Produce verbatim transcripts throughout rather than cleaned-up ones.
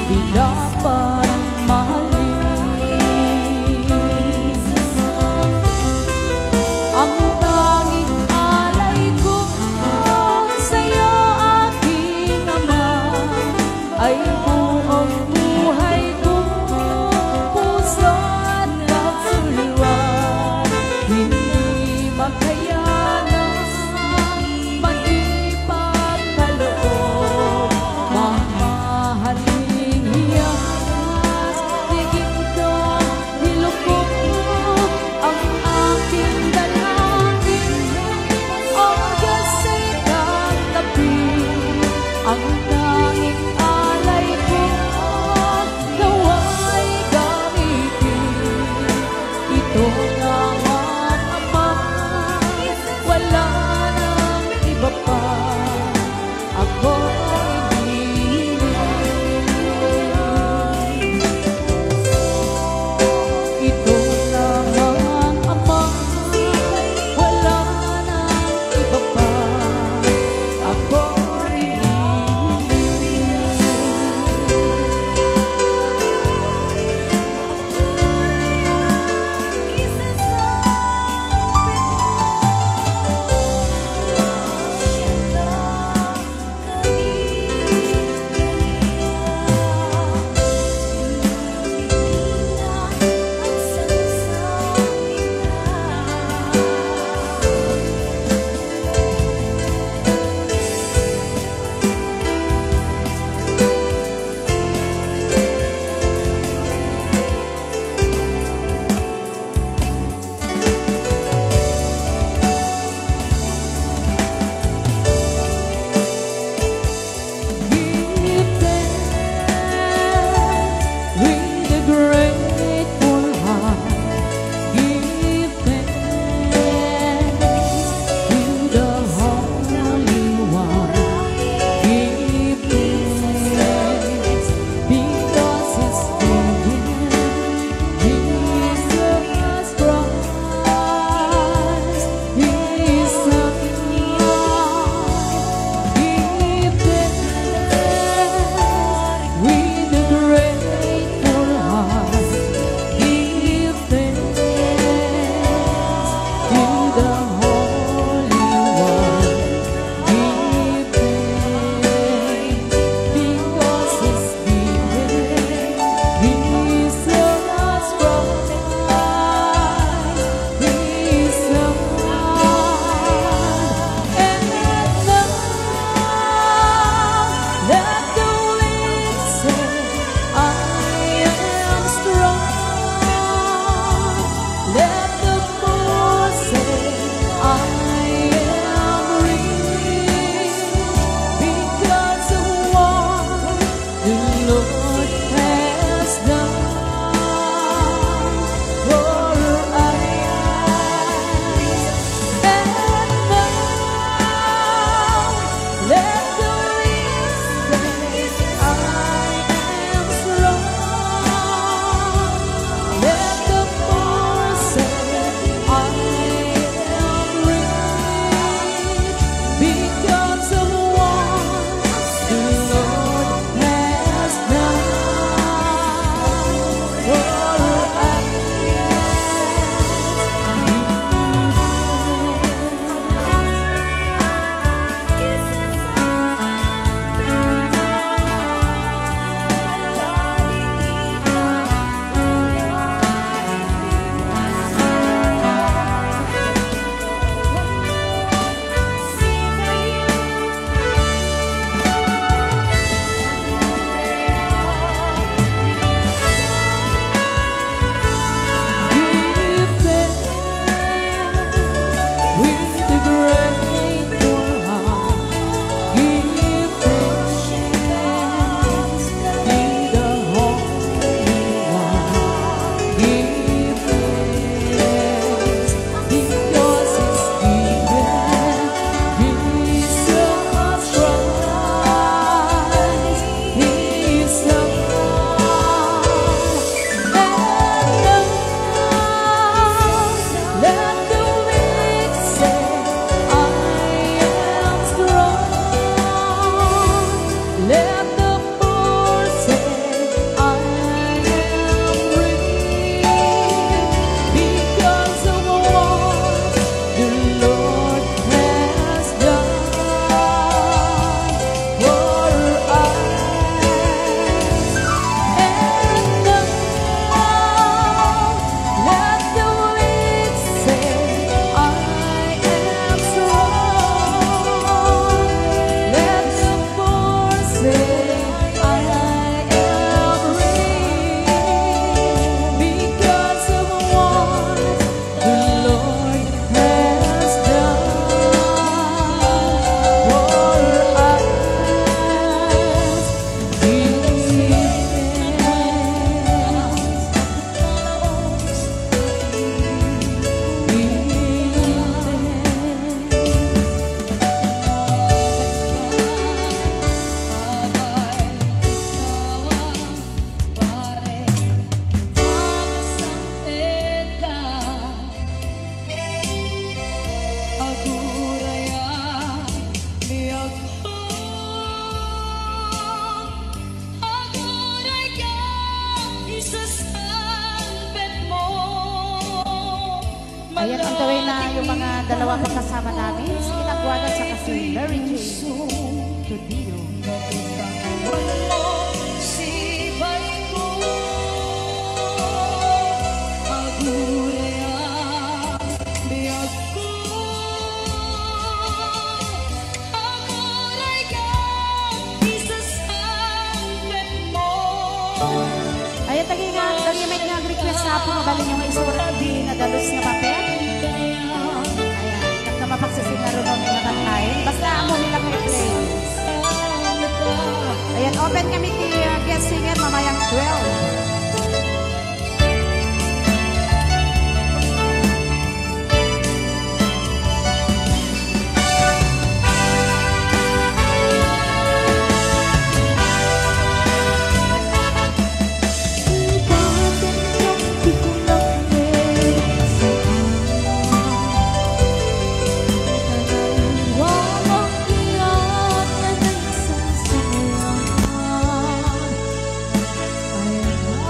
Ilaban malis. Ang tanging alay ko sa'yo, aking ama, ay buong buhay ko, puso at kaluluwa. Hindi makayanan, maipagkaloob, mamahaling hiyas, tigintong nilukop ang aking dalangin, ang Diyos ay katabi, ang tanging alay ko, nawa'y gamitin. Ito lamang, Ama, wala nang iba pa. Ako iniiling. Ito lamang, Ama, wala nang iba pa. Ako iniiling. Ayan, on the way na yung mga dalawa pang kasama namin, si Inang Guada at saka si Mary Jane Tudillo. Ayan, dagiti nga, dagiti nga nag-request sa apo, mabalin nyo nga isura ti nadalus nga papel. Ayan, tapno mapaksisinna runo nga kantaen. Basta amomi lang nga i-play. Ayan, open kami ti, uh, guest singer mamayang twelve.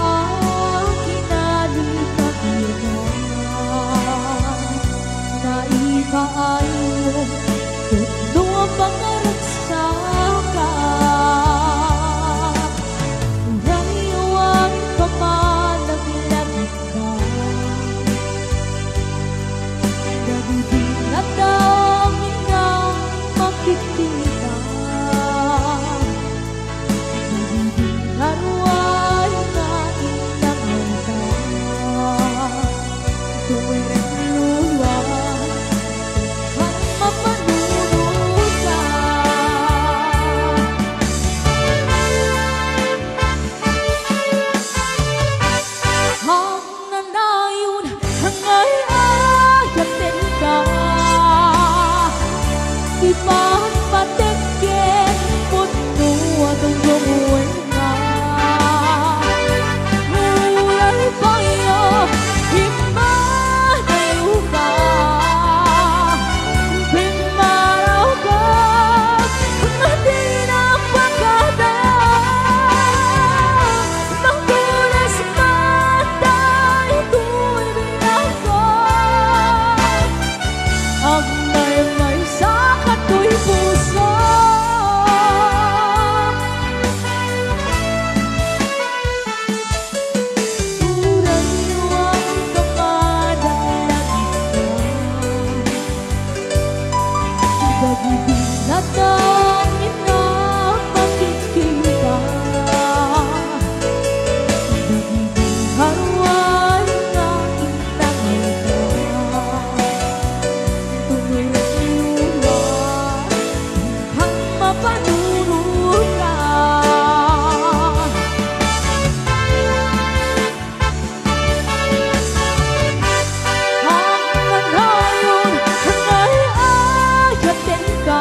Ay, akin a di paglunan, naipaayo, tudno a pangaragsaka. Uray awan pamanang lagipna, dagiti nadamina makikita. Nanayon nga ay-ayatenka, ti patpatek ken pudno a dungdungenka. Uray payo, immadayoka, pimmarawka, nga dinak pakada. Mapunas man daytoy biagko. Agmaymaysa katoy puso. Uray awan pamanang lagipna. Dagiti nadamina makikita, dagiti aruay nga intangalka, tuloy nga iluwa, hang mapanunot ka. Kanayon nga ay-ayatenka,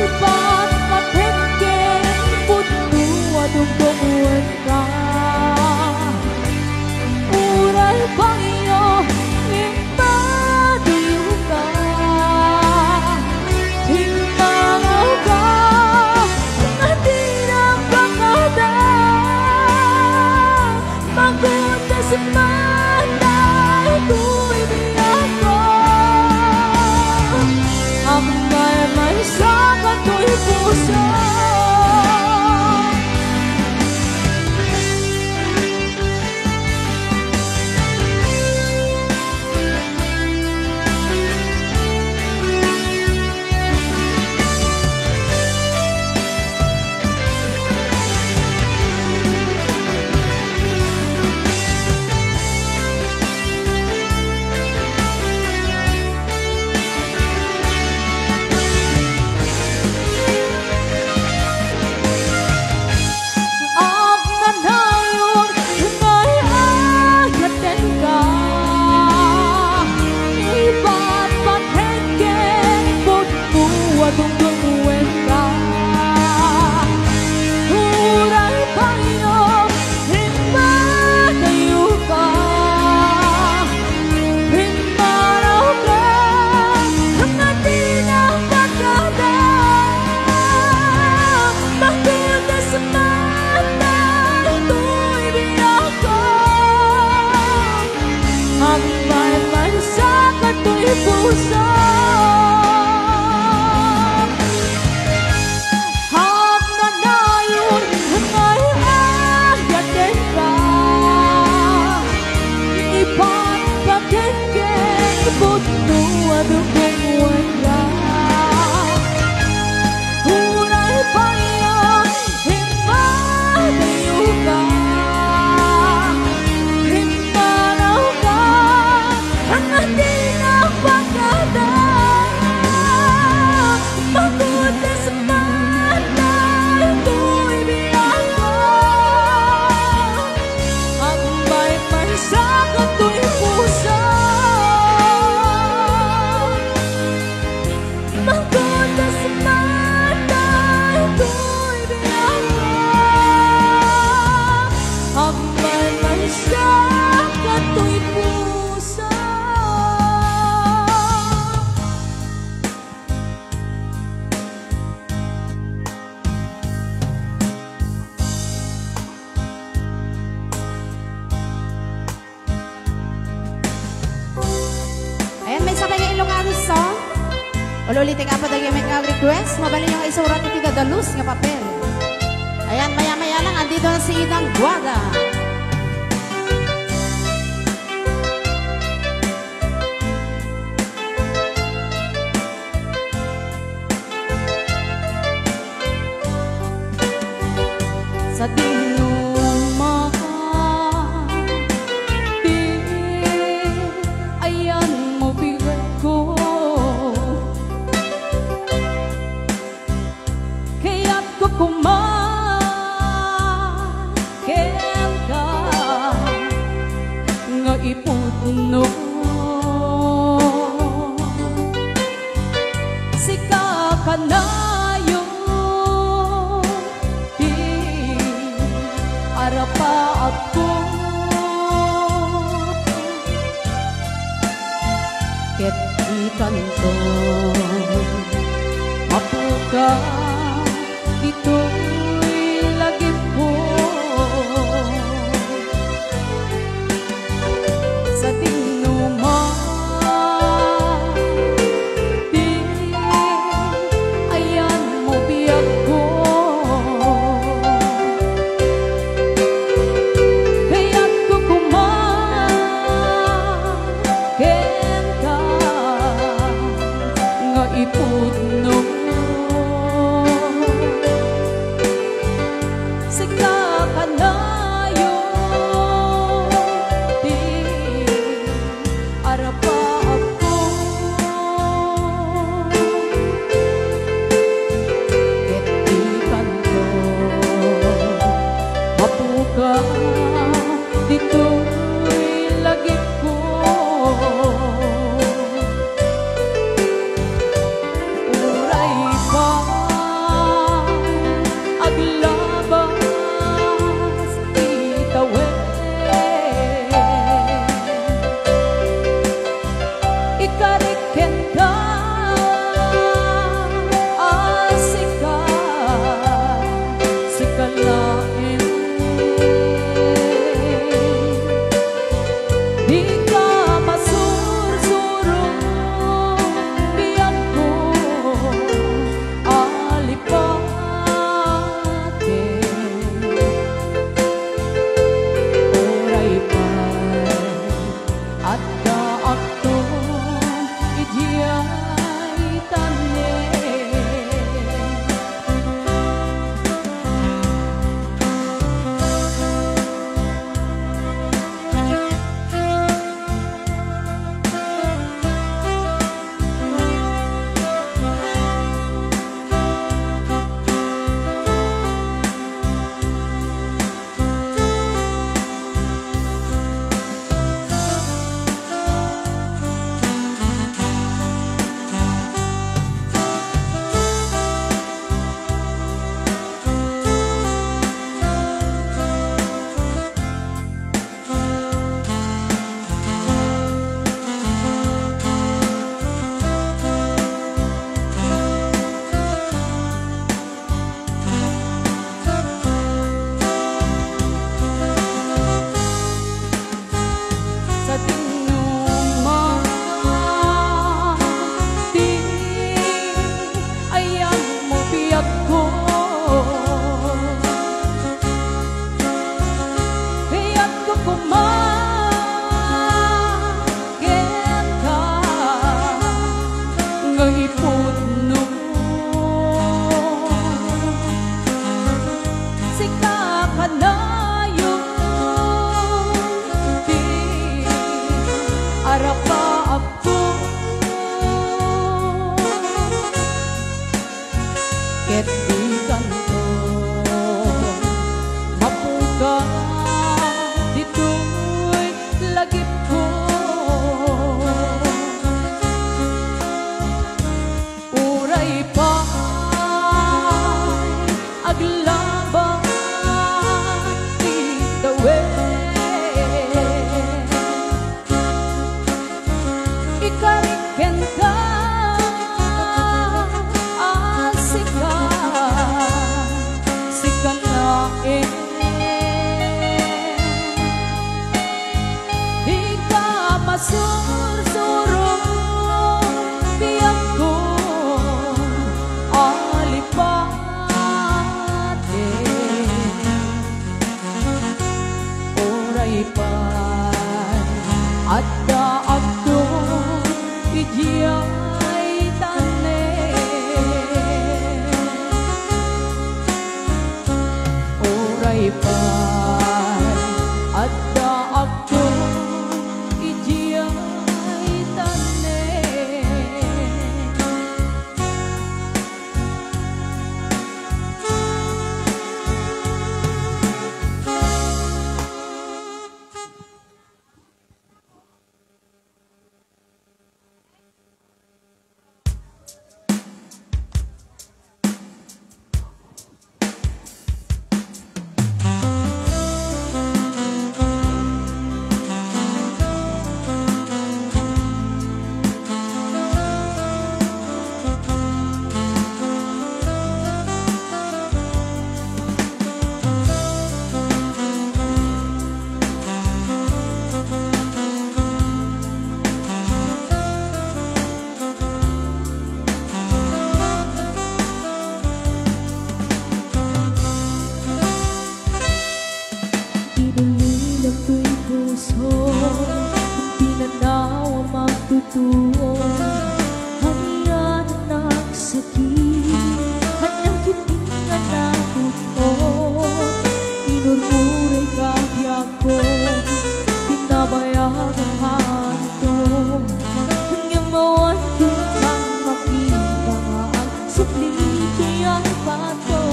ipatpatek ken pudno a dungdungenka. Uray payo, immadayoka, immadayoka, nga dinak pakada. Mapunas man daytoy biagko. Agmaymaysa katoy puso. Uli-uli ti kapat dagiti met nga ag-request, mabalinyo nga isurat iti dadalus nga papel. Ayan, maya-maya lang, andito na si Inang Guada. Sadino man ti ayanmo, biagko. Kayatko koma kenka nga ipudno. Sika kanayon ti arapaapko. Ket ikanto, mapuka ditoy lagipko. Sadino man ti ayanmo, biagko. Kayatko koma kenka nga ipudno. Sika kanayon ti arapaapko. Ket ikanto, mapuka ditoy lagipko. Uray pay aglabas ti tawen, ikarik kenka a sika, sika laeng. Dika masursuro, biagko, a lipaten. Uray pay addaakton idiay tanem. Sadino man ti ayanmo, biagko. Kayatko koma kenka nga ipudno. Sika kanayon ti arapaapko. Ket ikanto, mapuka ditoy lagipko. Uray pay aglabas ti tawen, ikarik kenka a sika, sika laeng. Dika masursuro, biagko, Addaakto idiay tanem. Inulilak toy puso, pinanaw a magtutuo. Ania nagsakit, ania ketdi nga nakut-ot. Inurmuray ka biag ko, pinabayag a hanto. Ngem awan ti makita nga agsubli ti arpato.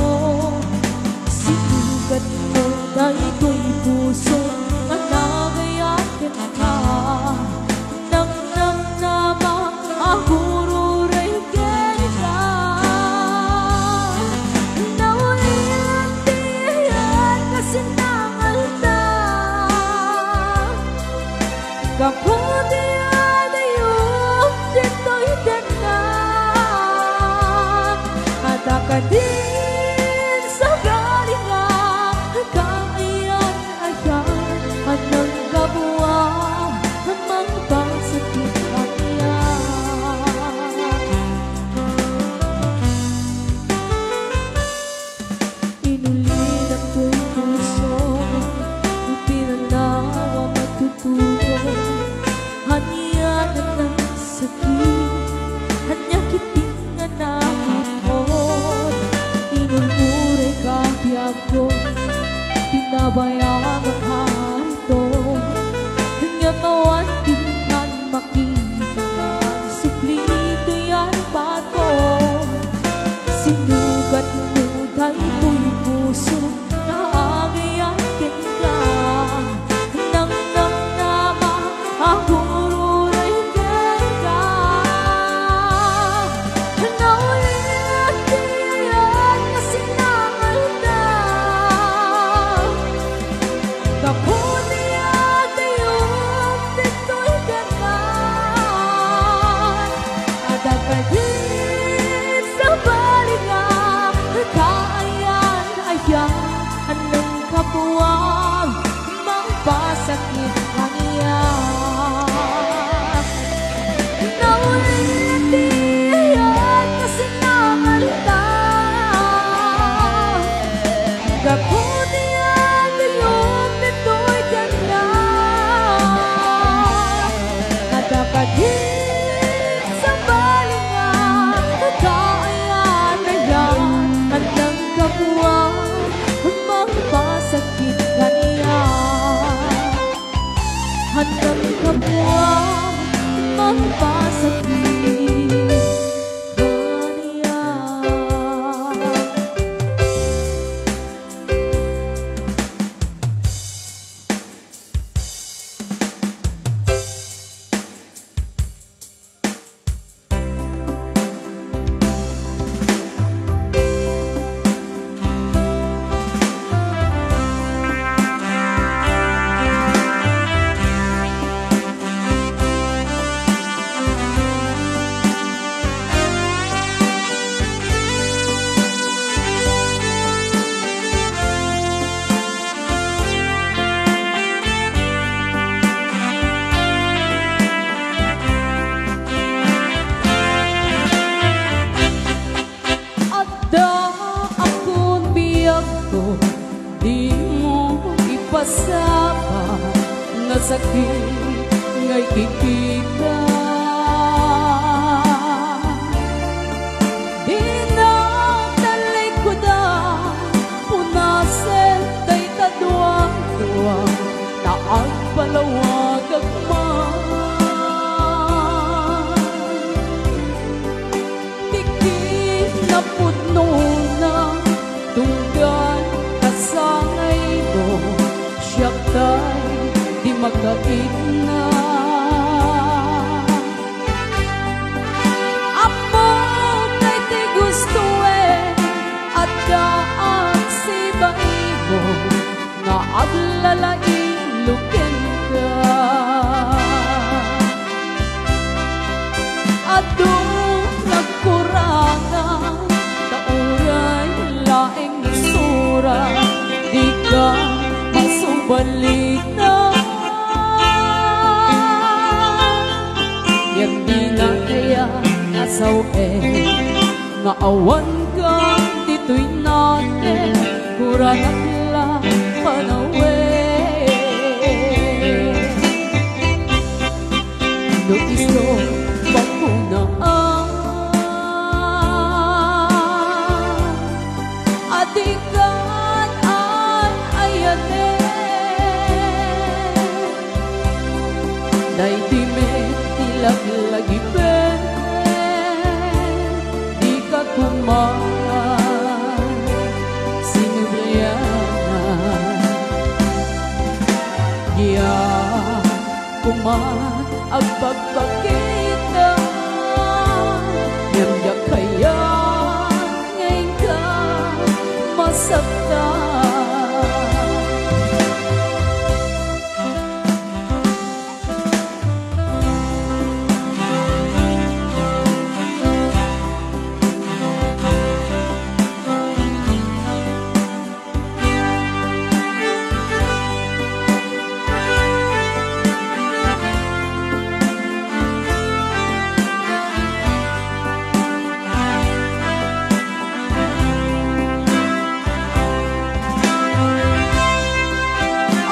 Sinugatmo daytoy puso nga nagayat kenka. Namnamnama, agururay kenka. Naulian ti ayan nga sinangalta. Gapu ti adayom ditoy tengnga, adda kadin sabali nga kaayan-ayan a nanggapu a mangpasakit kaniak. Inulilak toy puso, pinanaw a magtutuo. Ania nagsakit, ania ketdi nga nakut-ot. Inurmuray ka biag ko, pinabayag a hanto. Ngem awan ti makita nga agsubli ti arpato. Sinugatmo daytoy puso nga agayat kenka. Namnamnama, agururay kenka. Naulian ti ayan nga sinangalta. Gapu ti adayom ditoy tengnga, adda kadin sabali nga kaayan-ayan a nanggapu a mangpasakit kaniak. Naulian ti ayan nga sinangalta. Gapu ti adayom ditoy tengnga, adda kadin sabali nga kaayan-ayan a nanggapu a mangpasakit kaniak. Ania gapu a mangpasakit kaniak. Adda akon biagko, dimo ipasapa nga sakit nga ikikita. Dina talikudan, punasen, tay Di makaitna. Ammok ti gustoen, addaak sibaimo nga aglalailo kenka. Adu nagkurangan, ta uray laeng isura, dika masubalita. Ngem dina kaya a sawen nga awan ka ditoy naten, kurangan la panawen. No isu bakuna a, a dikan ay-ayaten. Daydi met ti laglagipen, dika koma sinubliana. Diak koma agpakpakita, ngem diak kayat nga inka masaktan.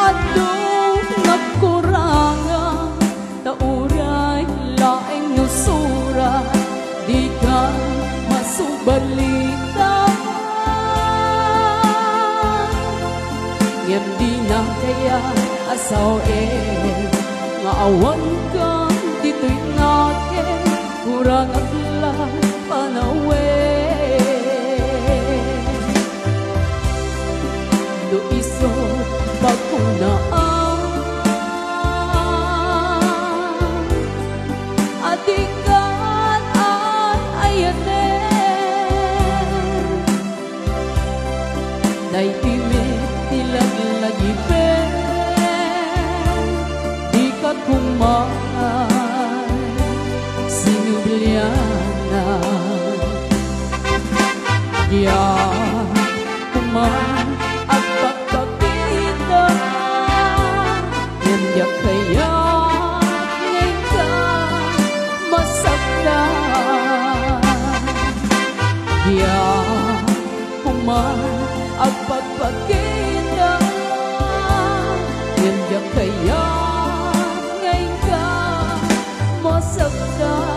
Adu nagkurangan, ta uray laeng no sura, dika masubalita. Ngem dina kaya a sawen nga awan ka ditoy naken, kurangan la panawen. No isu bakuna a, a dikan ay-ayaten. Daydi met ti laglagipen, dika koma sinubliana. Diak koma agpakpakita, ngem diak kayat nga inka masaktan. Diak koma agpakpakita, ngem diak kayat nga inka masaktan.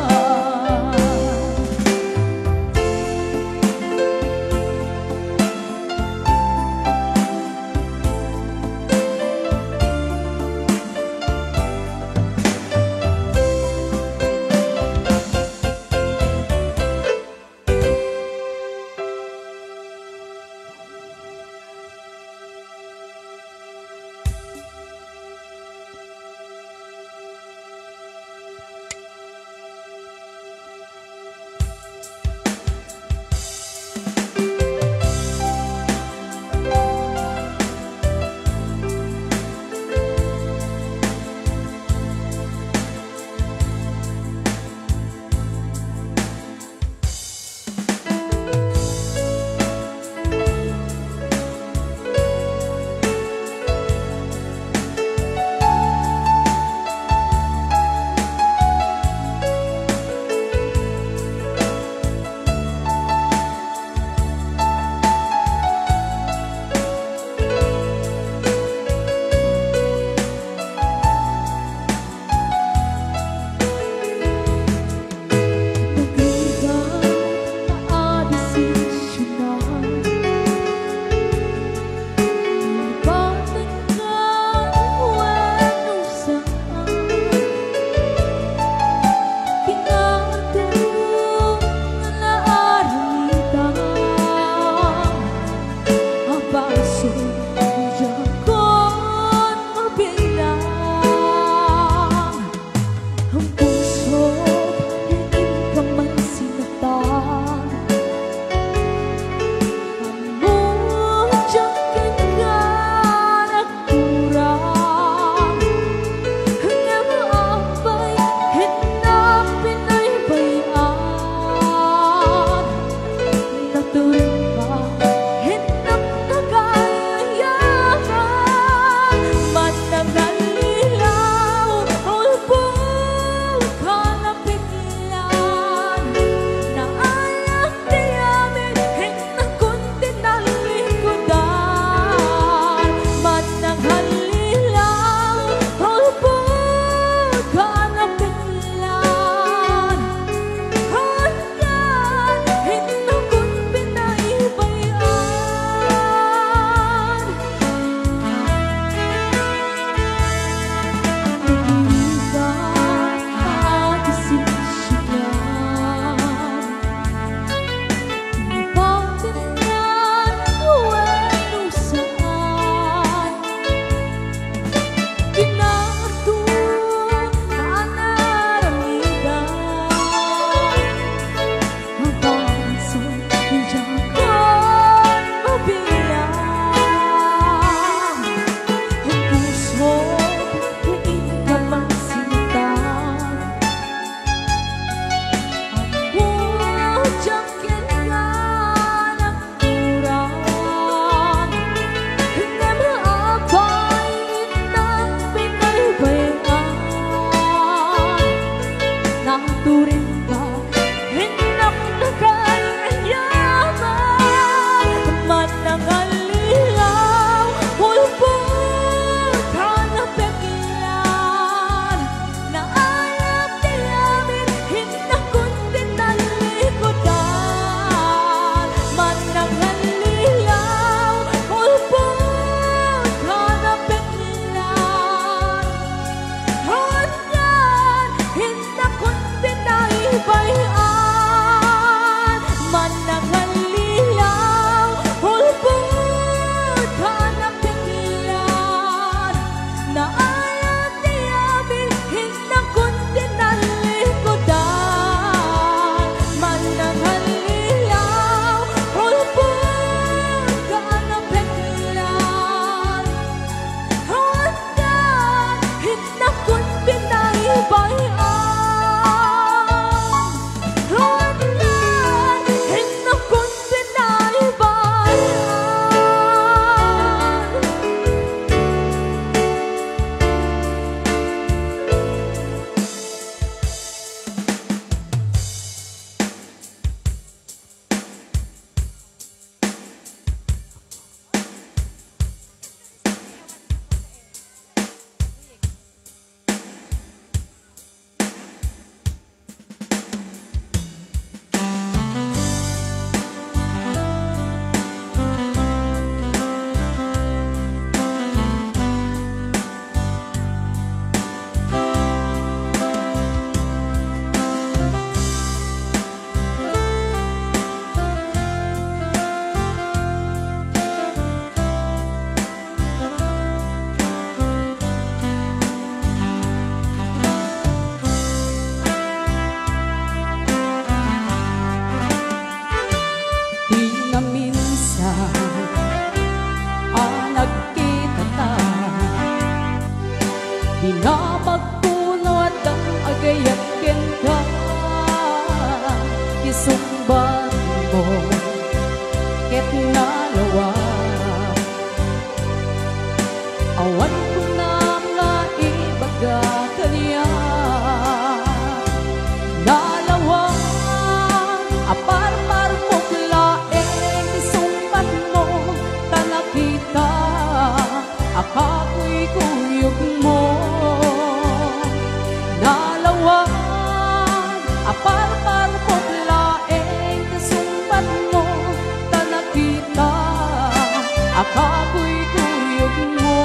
a kaguyguyod mo,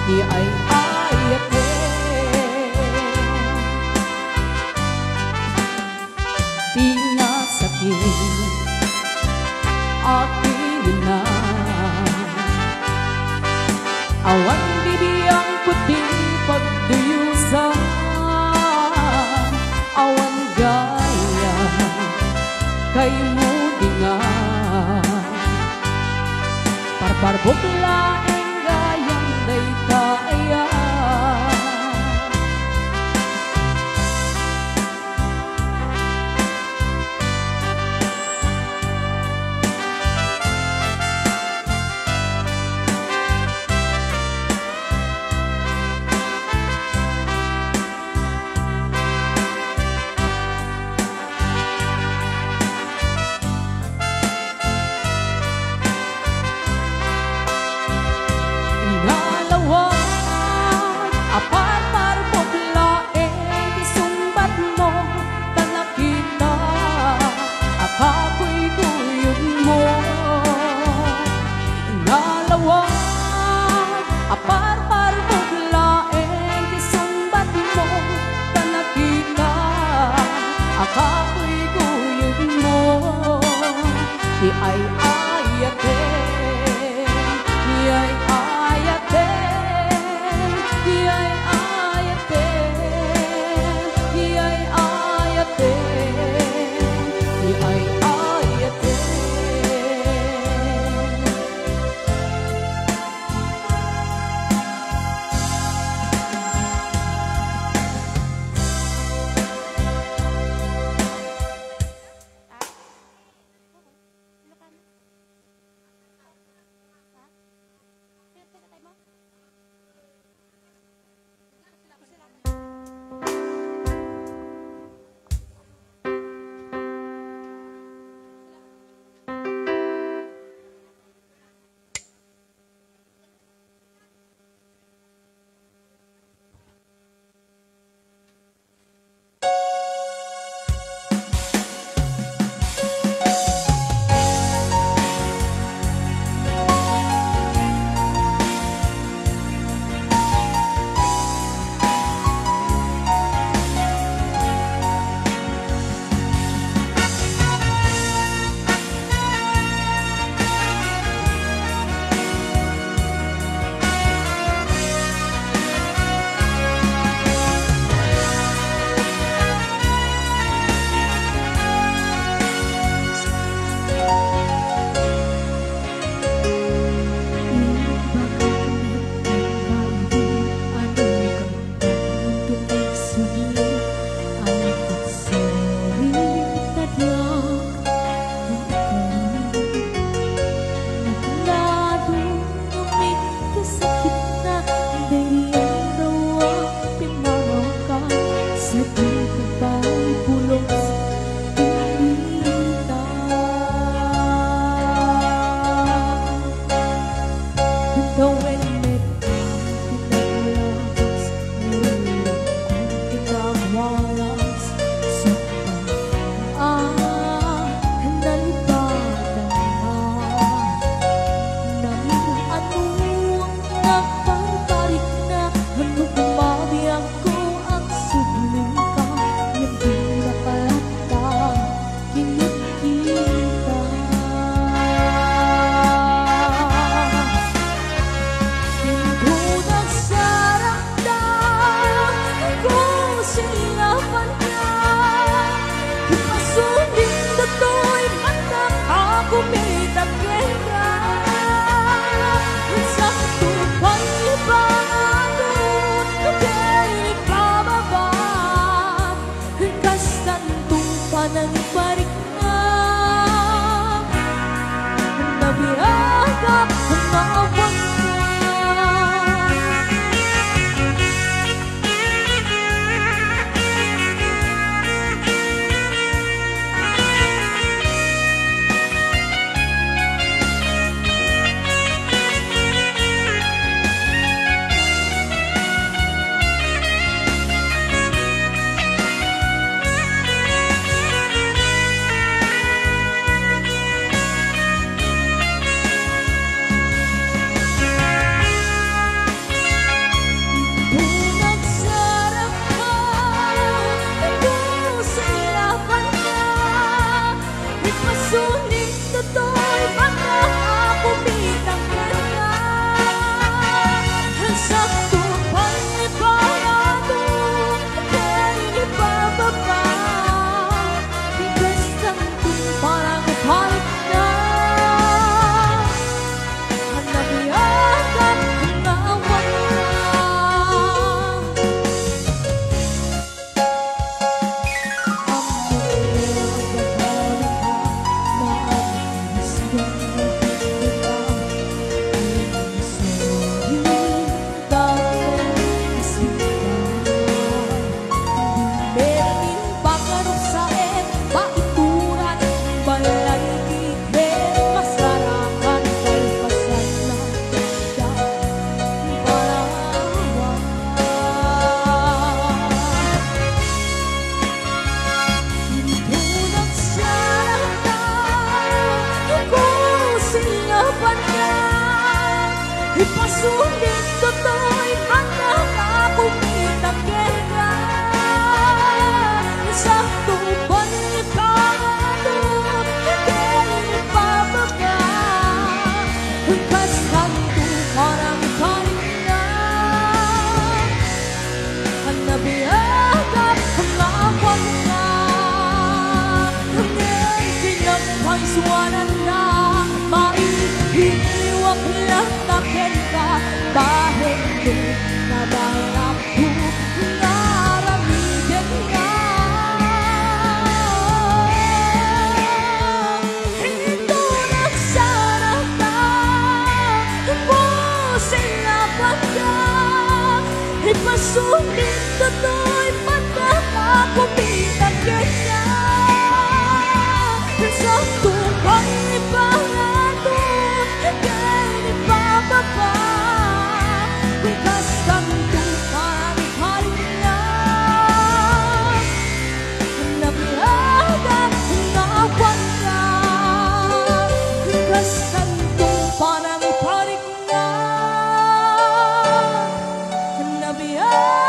ni ay-ayaten. Ti nasakit a kinuna, awan bibiangko ti pagduyusan, awan gayam kaymo dinga. Parparbuk laeng gayam dayta aya. Nalawag a parparbuk laeng ti sungbatmo, ta nakita a kaguyguyodmo. Nalawag a parparbuk laeng ti sungbatmo, ta nakita a kaguyguyodmo. Ni ay-ayaten, ni ay-ayaten, ni ay-ayaten, ni ay-ayaten, ni ay-ayaten. Suminto to'y pagkakapumitan kanya. Sakto pang iparatod, kaya ipababa. Kung kastanto pang iparingan, nabiagan na awan ka. Kung kastanto pang iparingan, nabiagan.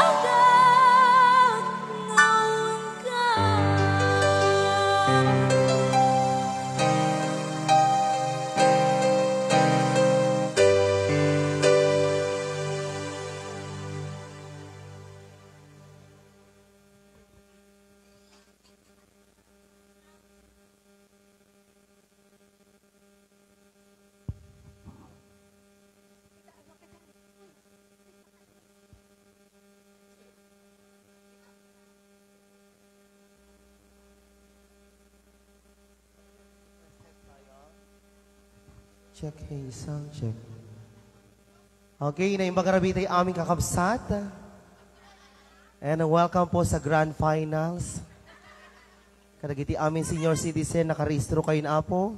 Check, hey, sound check. Okay, naimbag a rabii ti amin kakabsat. And welcome po sa grand finals. Kadagiti amin senior citizen, nakarehistro kayo na, Apo?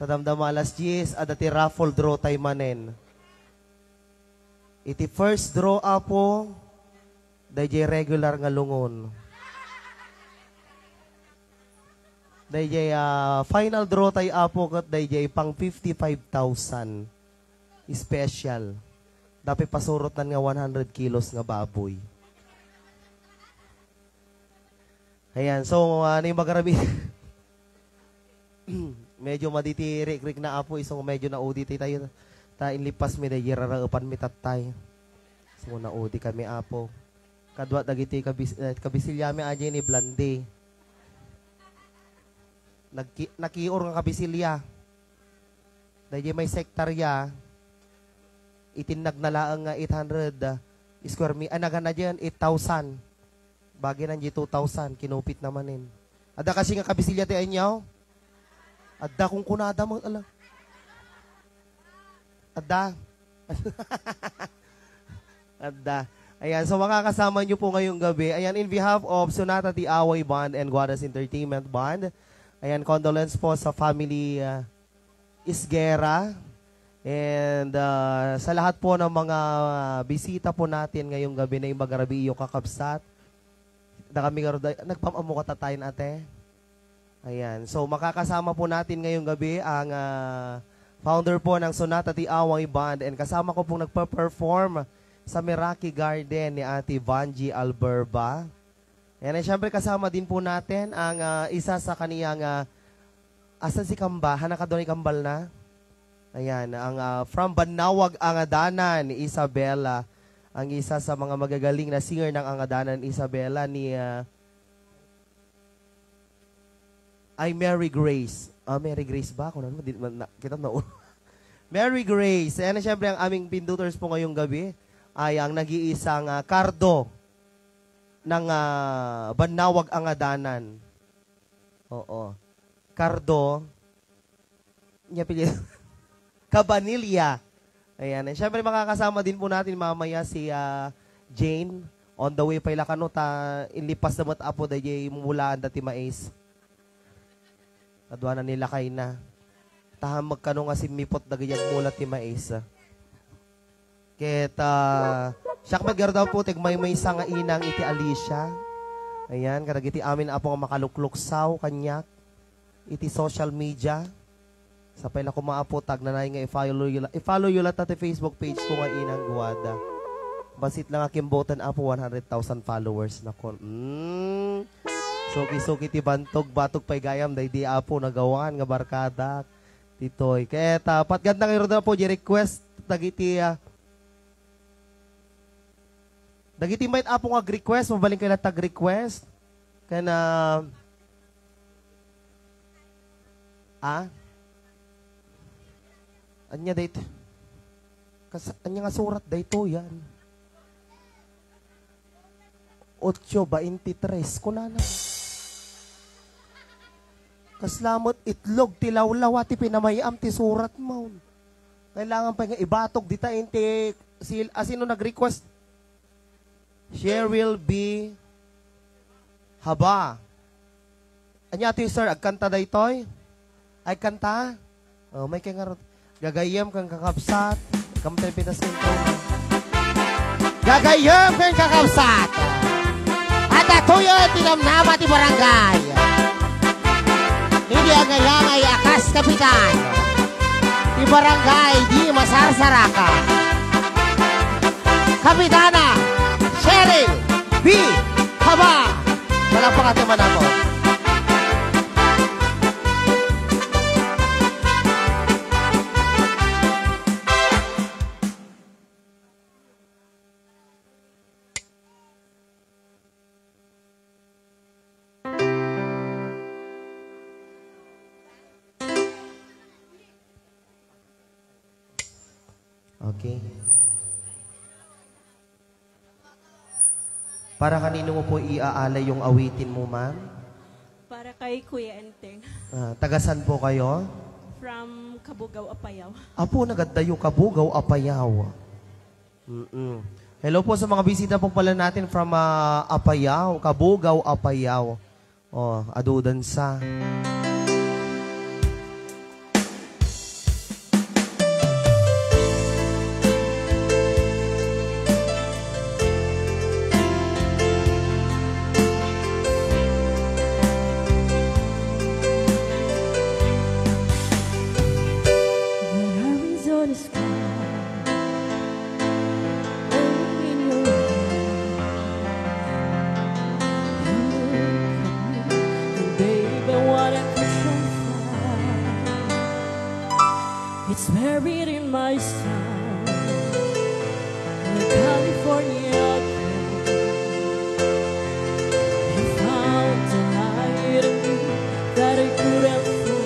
Tadamdama alas dies, adda ti raffle draw tayo manen. Iti first draw, Apo, dayjay regular nga lungon. Dayjay, ah, final draw tayo, Apo, ket dayjay pang fifty-five thousand special. Dapat pasurotnan nga one hundred kilos nga baboy. Ayan, so, ah, ano yung magarami? Medyo maditiri, krik na, Apo, isong medyo naudi tayo. Ta inlipas mi dayjay raraepan mi tattay. So, naudi kami, Apo. Kadua dagiti kabis-, eh, kabisilya mi, ajay ni Blondie. Nagki-, nakior nga kabisilya. Dayjay may sektarya, itinnag na laeng nga eight hundred, ah, square mi-, ah, nagana diyan, eight thousand. Bagi na di two thousand, kinupit na manen. Adda kasi nga kabisilya ti anyaw? Adda kung kunada mo, ala. Adda. Adda. Ayan, so makakasama niyo po ngayong gabi. Ayan, in behalf of Sonata Tiaway Band and Guadas Entertainment Band, ayan, condolence po sa family, ah, Isguera. And, ah, sa lahat po ng mga bisita po natin ngayong gabi na yung magarabi iyo kakabsat. Da kami nga ruda-, nagpamamo ka tatayin, ate? Ayan. So, makakasama po natin ngayong gabi ang, ah, founder po ng Sonata Tiaway Band and kasama ko pong nagpa-perform sa Meraki Garden ni Ate Vangie Alberba. Ayan, and syempre kasama din po natin ang, ah, isa sa kaniyang, ah, asan si Kamba? Hanakadwa ni Kambal na? Ayan, ang, ah, from Banawag Angadanan, Isabela. Ang isa sa mga magagaling na singer ng Angadanan, Isabela, ni, ah, ay Mary Grace. Ah, Mary Grace ba? Kung ano, di, na, kita na. Mary Grace. Ayan, syempre, ang aming pinduters po ngayong gabi ay ang nag-iisang, ah, Cardo ng, ah, Banawag Angadanan. Oo. Cardo. Niya pili. Cabanilla. Ayan. And syempre, makakasama din po natin mamaya si, ah, Jane. On the way pa ila kano ta inlipas na met, Apo, dayjay mumulaan da ti mais. Kadua na nilakay na. Tahan magkano nga simmipot dagiti agmula ti mais. Ket, ah, siak met garud, Apo, ti agmaymaysa nga inang iti Alicia. Ayan, kadagiti amin, Apo, nga makalukluksaw kaniak iti social media. Sapay la koma, Apo, ta agnanayon nga i-follow yo la, i-follow yo latta ti Facebook page ko nga Inang Guada. Bassit la nga kimbutan, Apo, one hundred thousand followers na kon. Mm. Suki-suki ti bantog, batog pay gayam, daydi, Apo, nagawan nga barkadak. Ditoy. Ket, ah, patganda nga iruda po, di request, dagiti, ah, dagiti mayat, Apo, nga ag-request, mabalin kayo latta ag-request. Ken, ah, ah? Anya dayto? Kas-, anya nga surat dayto yan? Ocho veintitrés, kunana. Kasla met itlog ti lawlawa ti pinamay-am ti surat mo. Kailangan pa nga ibatog dita inti sil-, asino nag-request? Cheryl B. Haba. Ania toy, sir? Agkanta daytoy? Agkanta? Oh, may kay ngarud. Gagayyem ken kakabsat. Kam tayo pinasminto. Gagayyem ken kakabsat. Adda tuyen ti namnama ti barangay. Idi angayangay a kas kapitan ti barangay, di masarsaraka. Kapitana, Cheryl B. Haba. Palakpakan tayo man ako. Okay. Para kanino mo po iaalay yung awitin mo, ma'am? Para kay Kuya Enteng. Ah, taga saan po kayo? From Cabugao, Apayao. Apo, nagaddayo Cabugao, Apayao. Mm-mm. Hello po sa mga bisita po pala natin from, ah, Apayao, Cabugao, Apayao. Oh, adu dansa. When I was on the sky, only in your eyes. You look at me, and baby, what a crucial fact. It's buried in my soul. The California girl. You found the light in me that I couldn't find.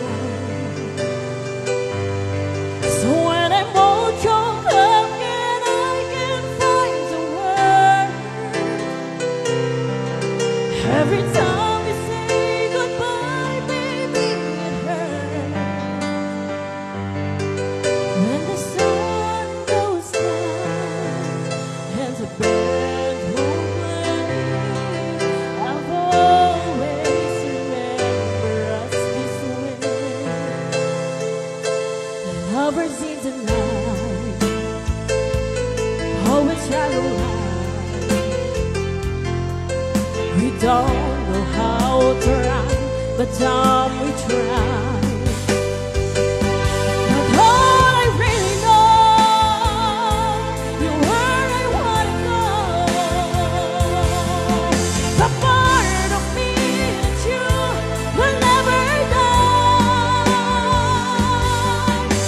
So when I'm all choked up and I can't find the words, every time you say goodbye, baby, it hurts. When the sun goes down and the band won't play, I'll always remember us this way. Lovers in the night, always try to hide. We don't know how to run, but time we try. But all I really know, you're where I wanna go. The part of me that you will never die.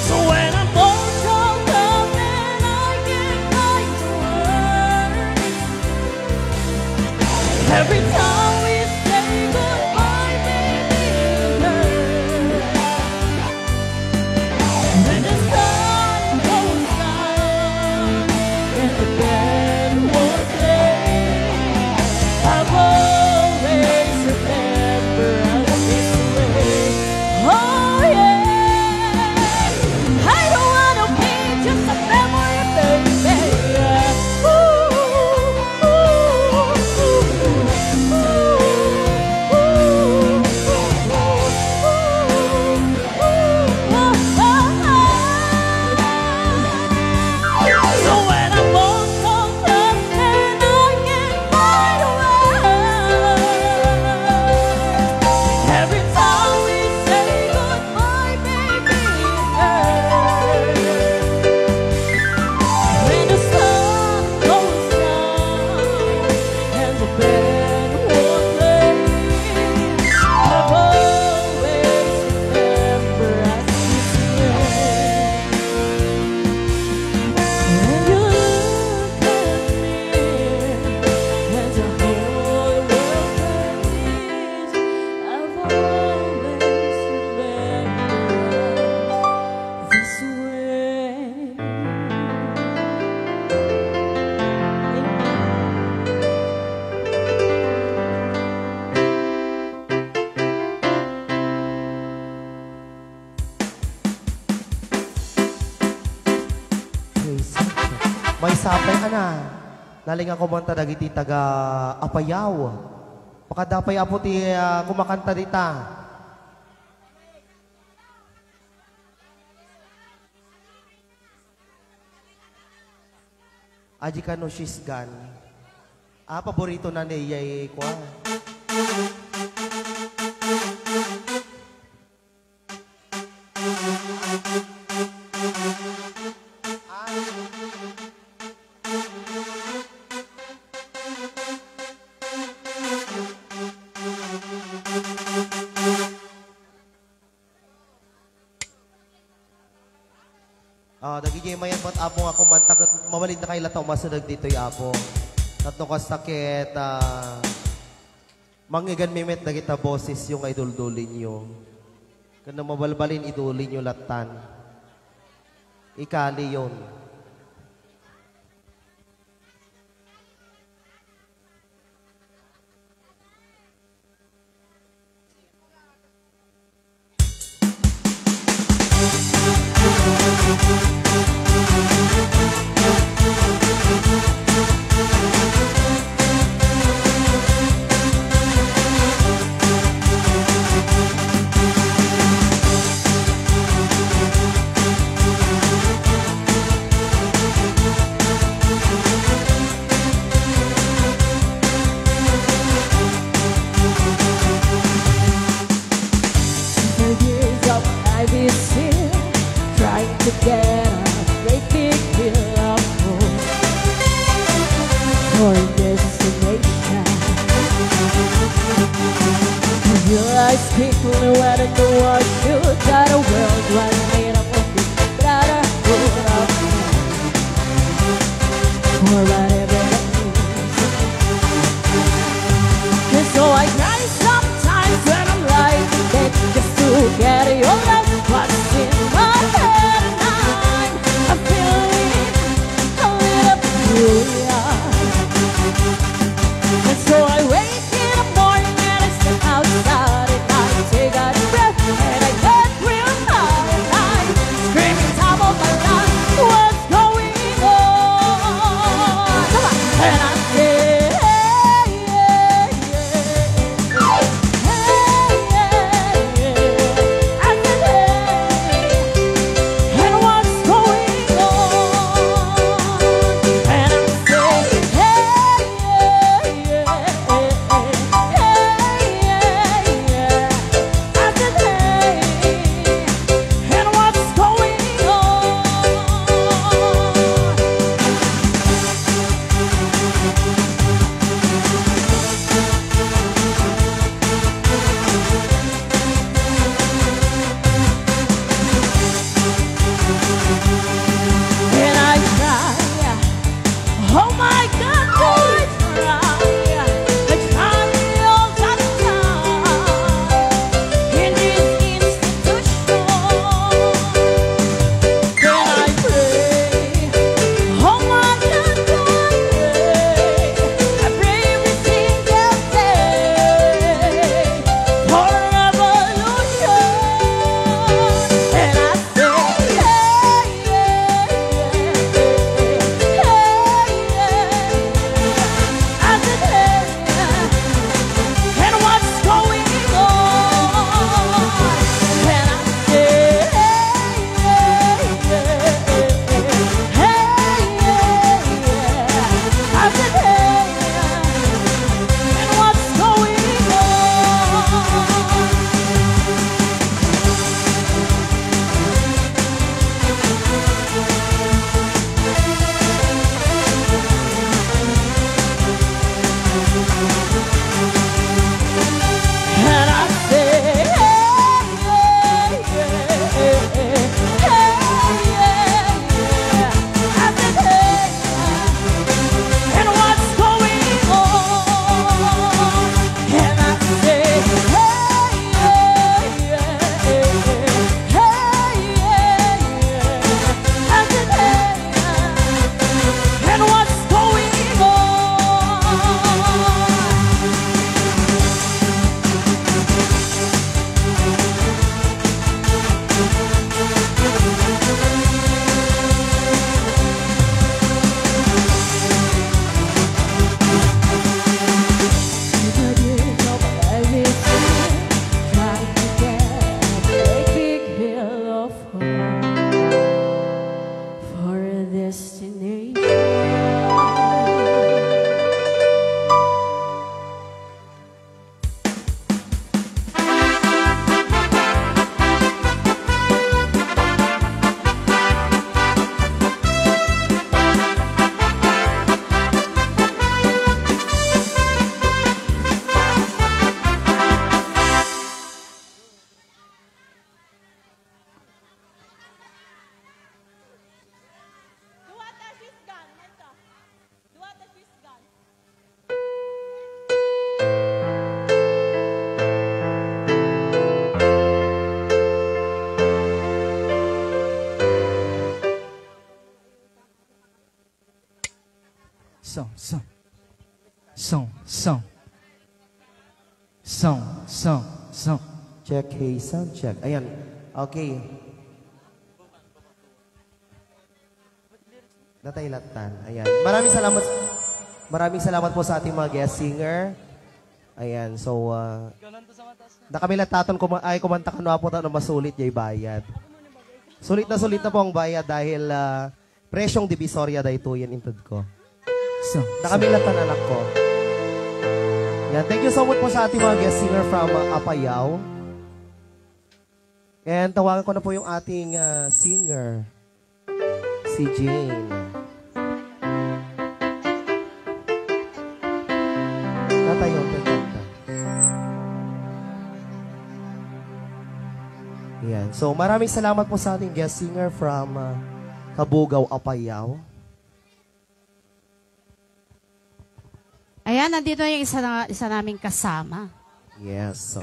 So when I'm all choked up and I can't find the words, every time we say goodbye, baby, it hurts. When the sun goes down and the band won't play, I'll always remember us this way. Oh, yeah. I don't wanna be just a memory, baby. Ooh, ooh, ooh, ooh, ooh, ooh, ooh. And the sun goes down and the band won't play. I'll always remember us this way. When you look at me and the whole world fades, I'll always remember us this way. Praise God. May sapay, ana. Nalingak koma ta dagiti taga Apayao. Pakada pay, Apo, ti, ah, kumakanta dita. Aji kano, Shisgan. Ah, paborito na ni Yay, kua. Ah, dagiti mayat met, Apo, nga kumanta ket mabalin dakayo latta umasideg ditoy, Apo. Tapno kasta ket, ah, mangngegmi met dagita bosesyo nga iduldulinyo. Ken no mabalbalin, idulinyo lattan. Ikaliyon. For years of life is still trying to get a great big deal of hope for destination. I realize quickly when I do what you that a world was made up of this brotherhood of men. For whatever that means. And so I cry sometimes when I'm lying in bed just to get your love. What's in my head and I'm, I'm feeling a little peculiar. And so I wake in the morning and I step outside and I take a deep breath and I get real high and I Song, song. Song, song. Song, song, song. Check, hey, sound check. Ayan. Okay. Natay latan. Ayan. Maraming salamat. Maraming salamat po sa ating mga guest singer. Ayan. So, ah, na kami lataton kuma-, ay, kumanta kano po ta no masulit jay bayad. Sulit na sulit na po ang bayad dahil, ah, presyong Divisoria daytoyen inted ko. So, na kami latan, anak ko. Yan. Thank you so much po sa ating mga guest singer from, ah, Apayao. And tawagan ko na po yung ating, ah, singer, si Jane. Tatayo, tatayo. Yan. So, maraming salamat po sa ating guest singer from, ah, Cabugao, Apayao. Ayan, nandito yung isa, na, isa naming kasama. Yes. So.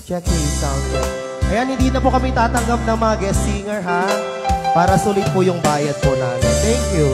Check yung sound check. Ayan, hindi na po kami tatanggap ng mga guest singer, ha? Para sulit po yung bayad po namin. Thank you.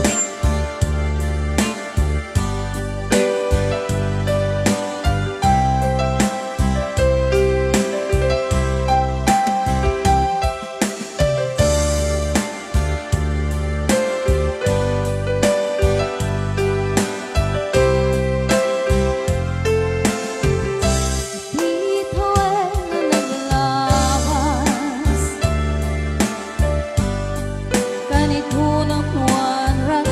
Ditoy nga naglawas, kanito nakuan rak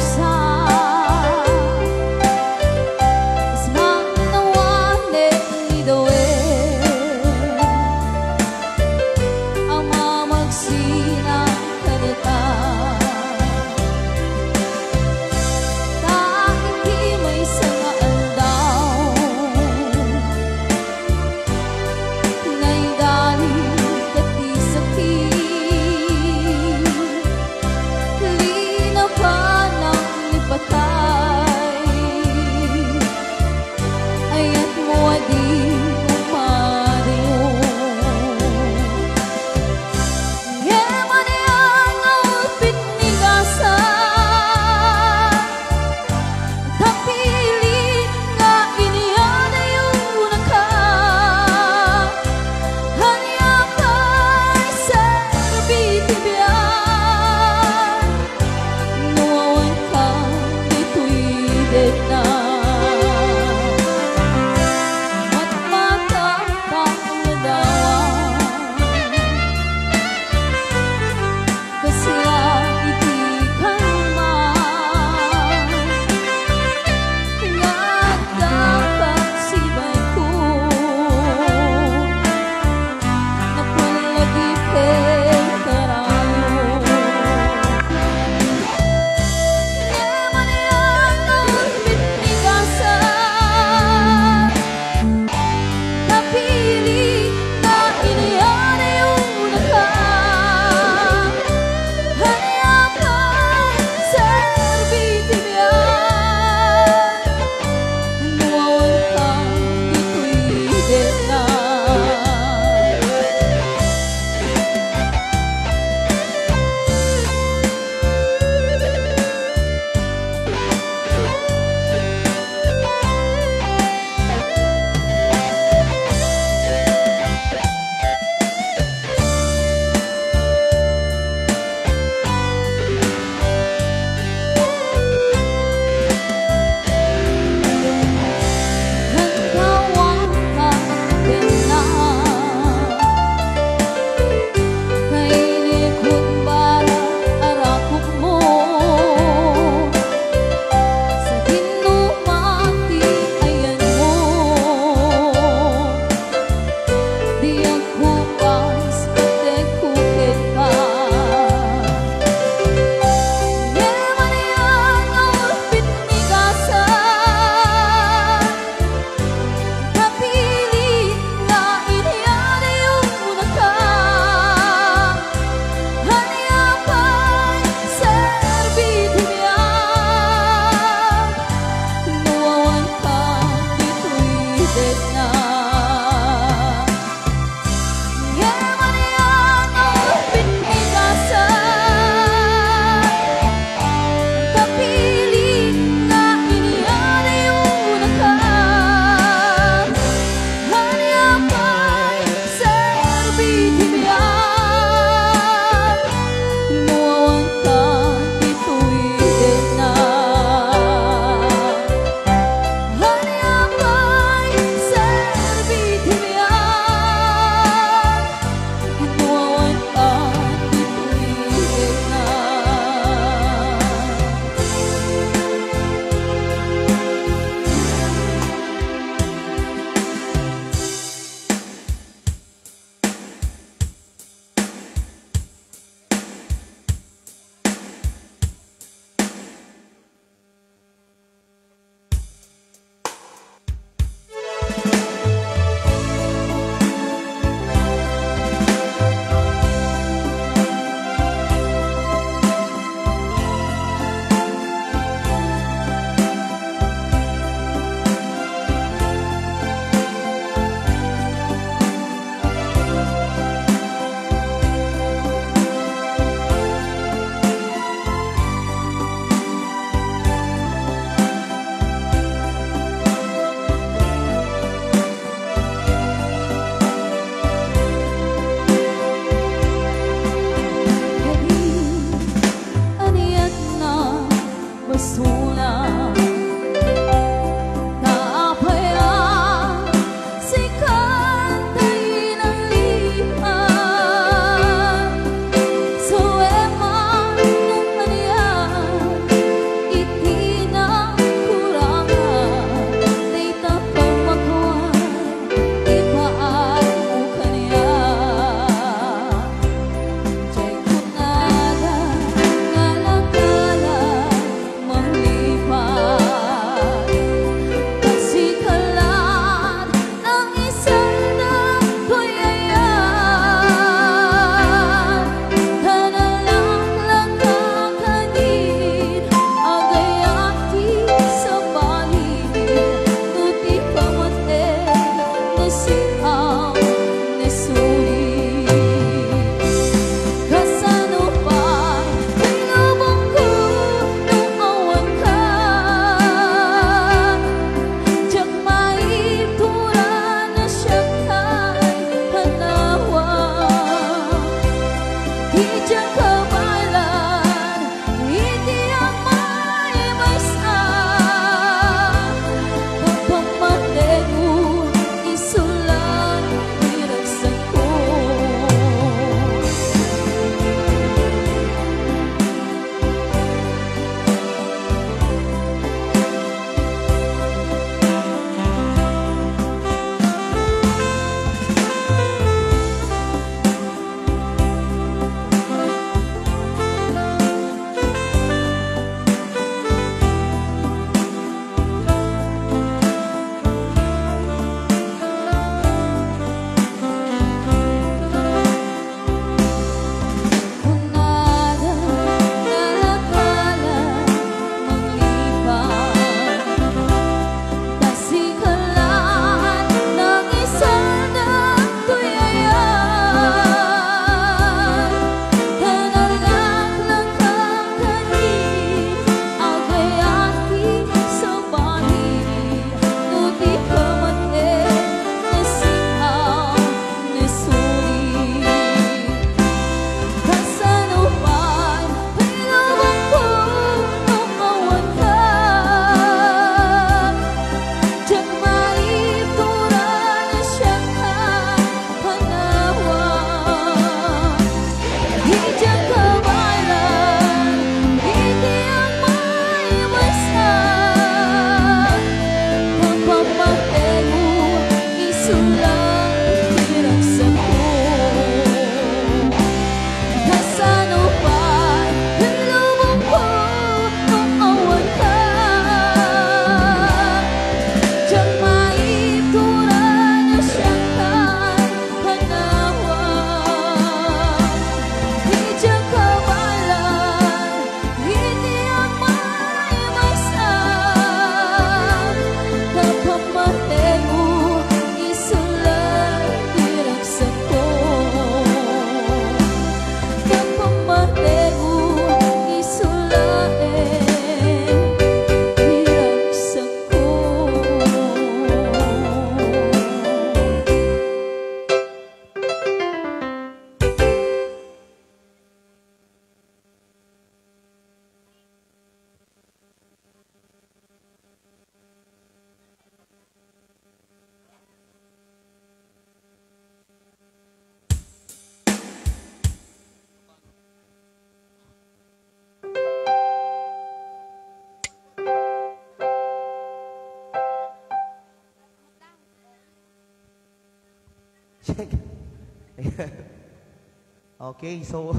Okay, so,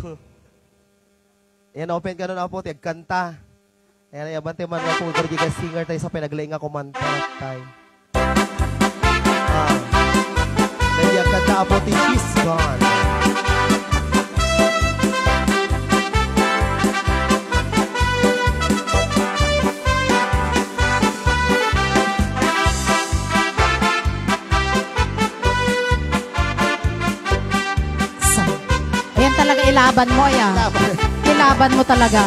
yan, open kanon, Apo, ti agkanta. Ayan, ay, abante man, Apo, Rodriguez Singer, tayo sa pinaglaing nga kumanta, tay. Ah. Tayo agkanta, Apo, ti She's Gone. Sa-, ayan talaga, ilaban mo, ayan. Ilaban. Ilaban mo talaga.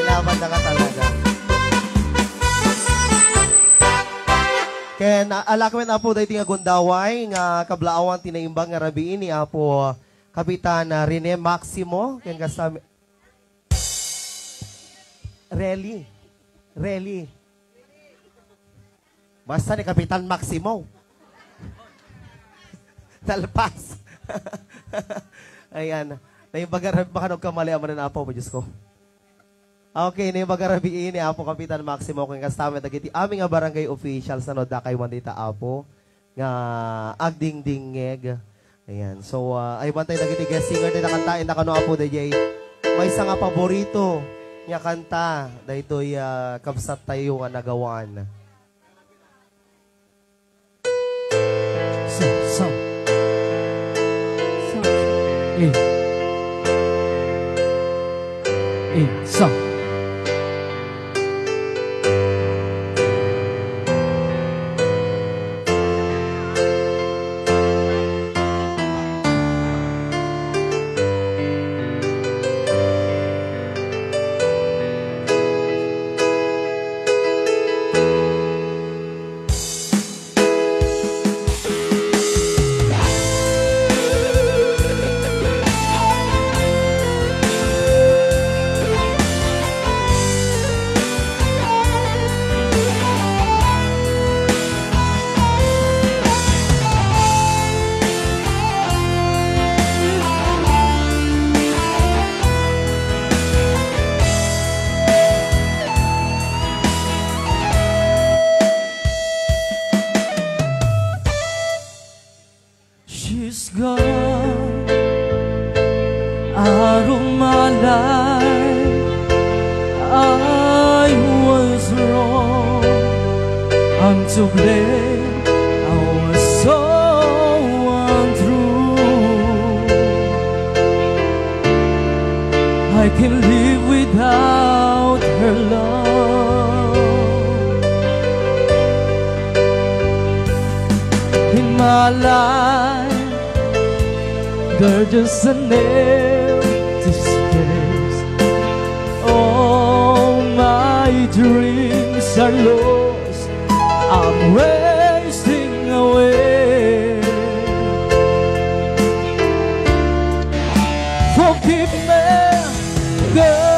Ilaban na ka talaga. Ken, ah, alakem, Apo, daydi nga gundaway nga kablaawan ti naimbag nga rabii ni Apo Kapitan, ah, Rene Maximo, ken kasta-, Rally. Rally. Basta ni Kapitan Maximo. Talpas. Ayan. Naimbag nga rabii, baka nagkamali, Ama na Apo, Diyos ko. Okay, naimbag nga rabii ni Apo Kapitan Maximo, ken kasta met dagiti amin nga barangay officials, ano, dakay man dita, Apo. nga agdingdingngeg. Ayan. So, ah, ay, bantay dagiti guest singer ti nakantaen na kano, Apo D J. Maysa nga paborito nga kanta daytoy, ah, kabsat tayo nga nagawan. Sa, sa. Sa. Eh. Eh, sa. She's gone out of my life. I was wrong. I'm to blame. I was so untrue. I can live without her love. In my life, there's just an empty space. All my dreams are lost. I'm wasting away. Forgive me, girl.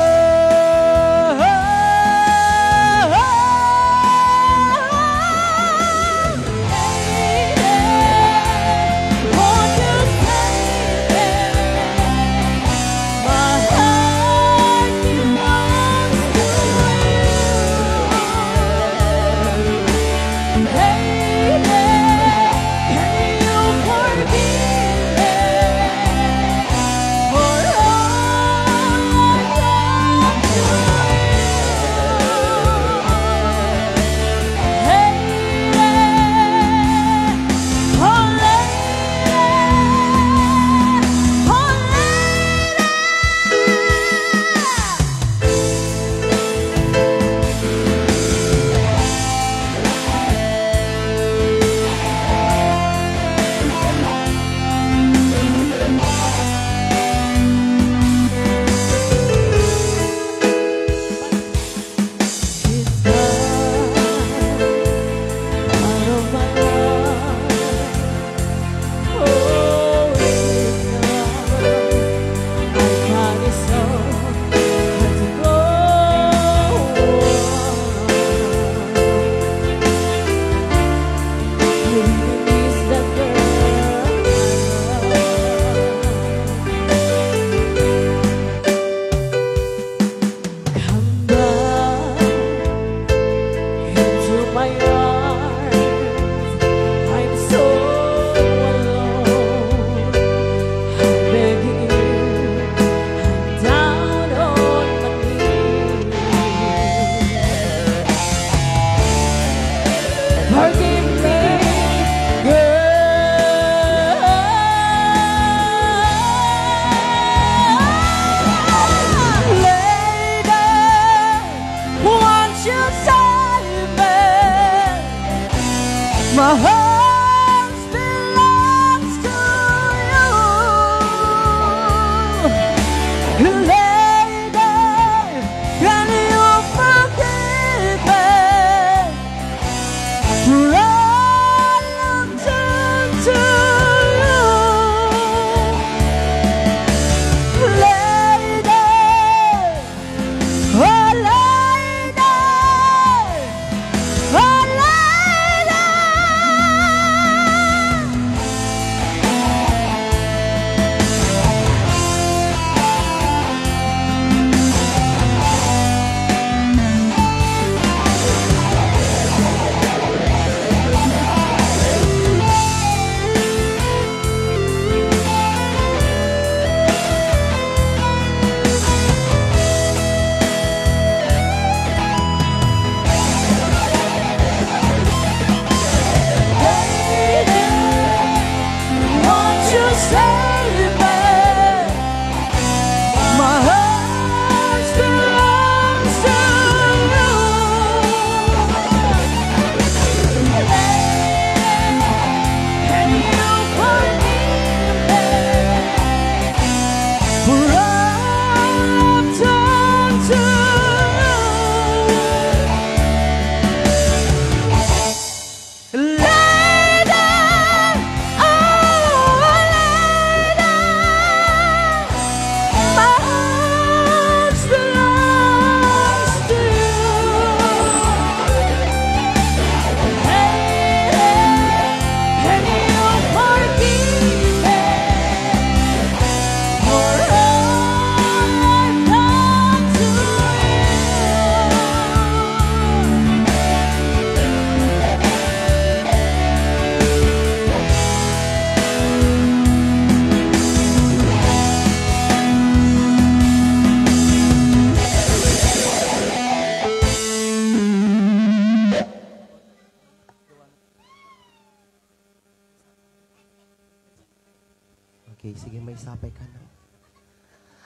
May sapay ka na.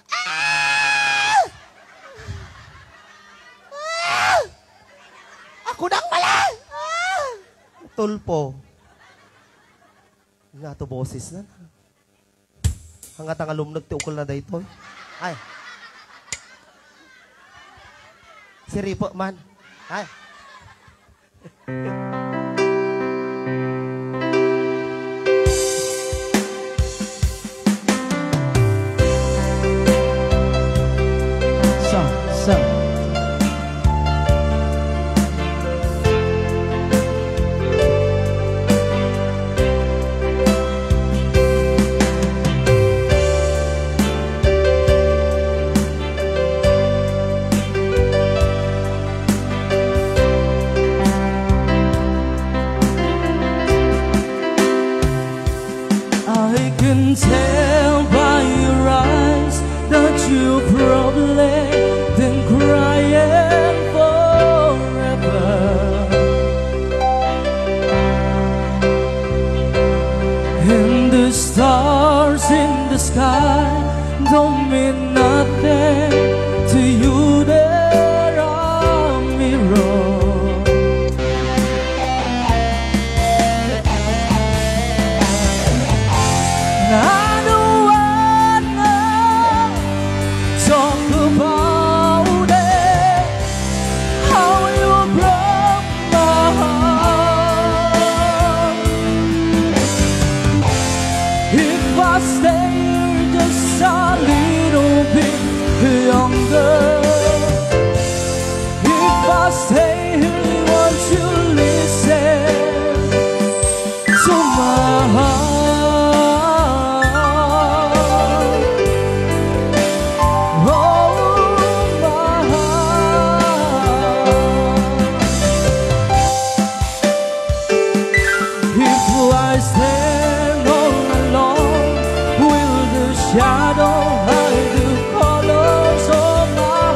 Ah! Ah! Ako nang mali! Ah! Tulpo. Nga to boses na na. Hanggat nga lumneg ti ukol na daytoy. Ay. Siripo man. Ay. Sa, sa. I can tell by your eyes that you're probably been crying forever. And the stars in the sky don't mean nothing to you, they're a mirror. I don't wanna talk about it, how you broke my heart. If I stay here just a little bit longer, if I stay here, won't you listen to my heart? Oh, my heart. If I stand all alone, will the shadow hide the colors of my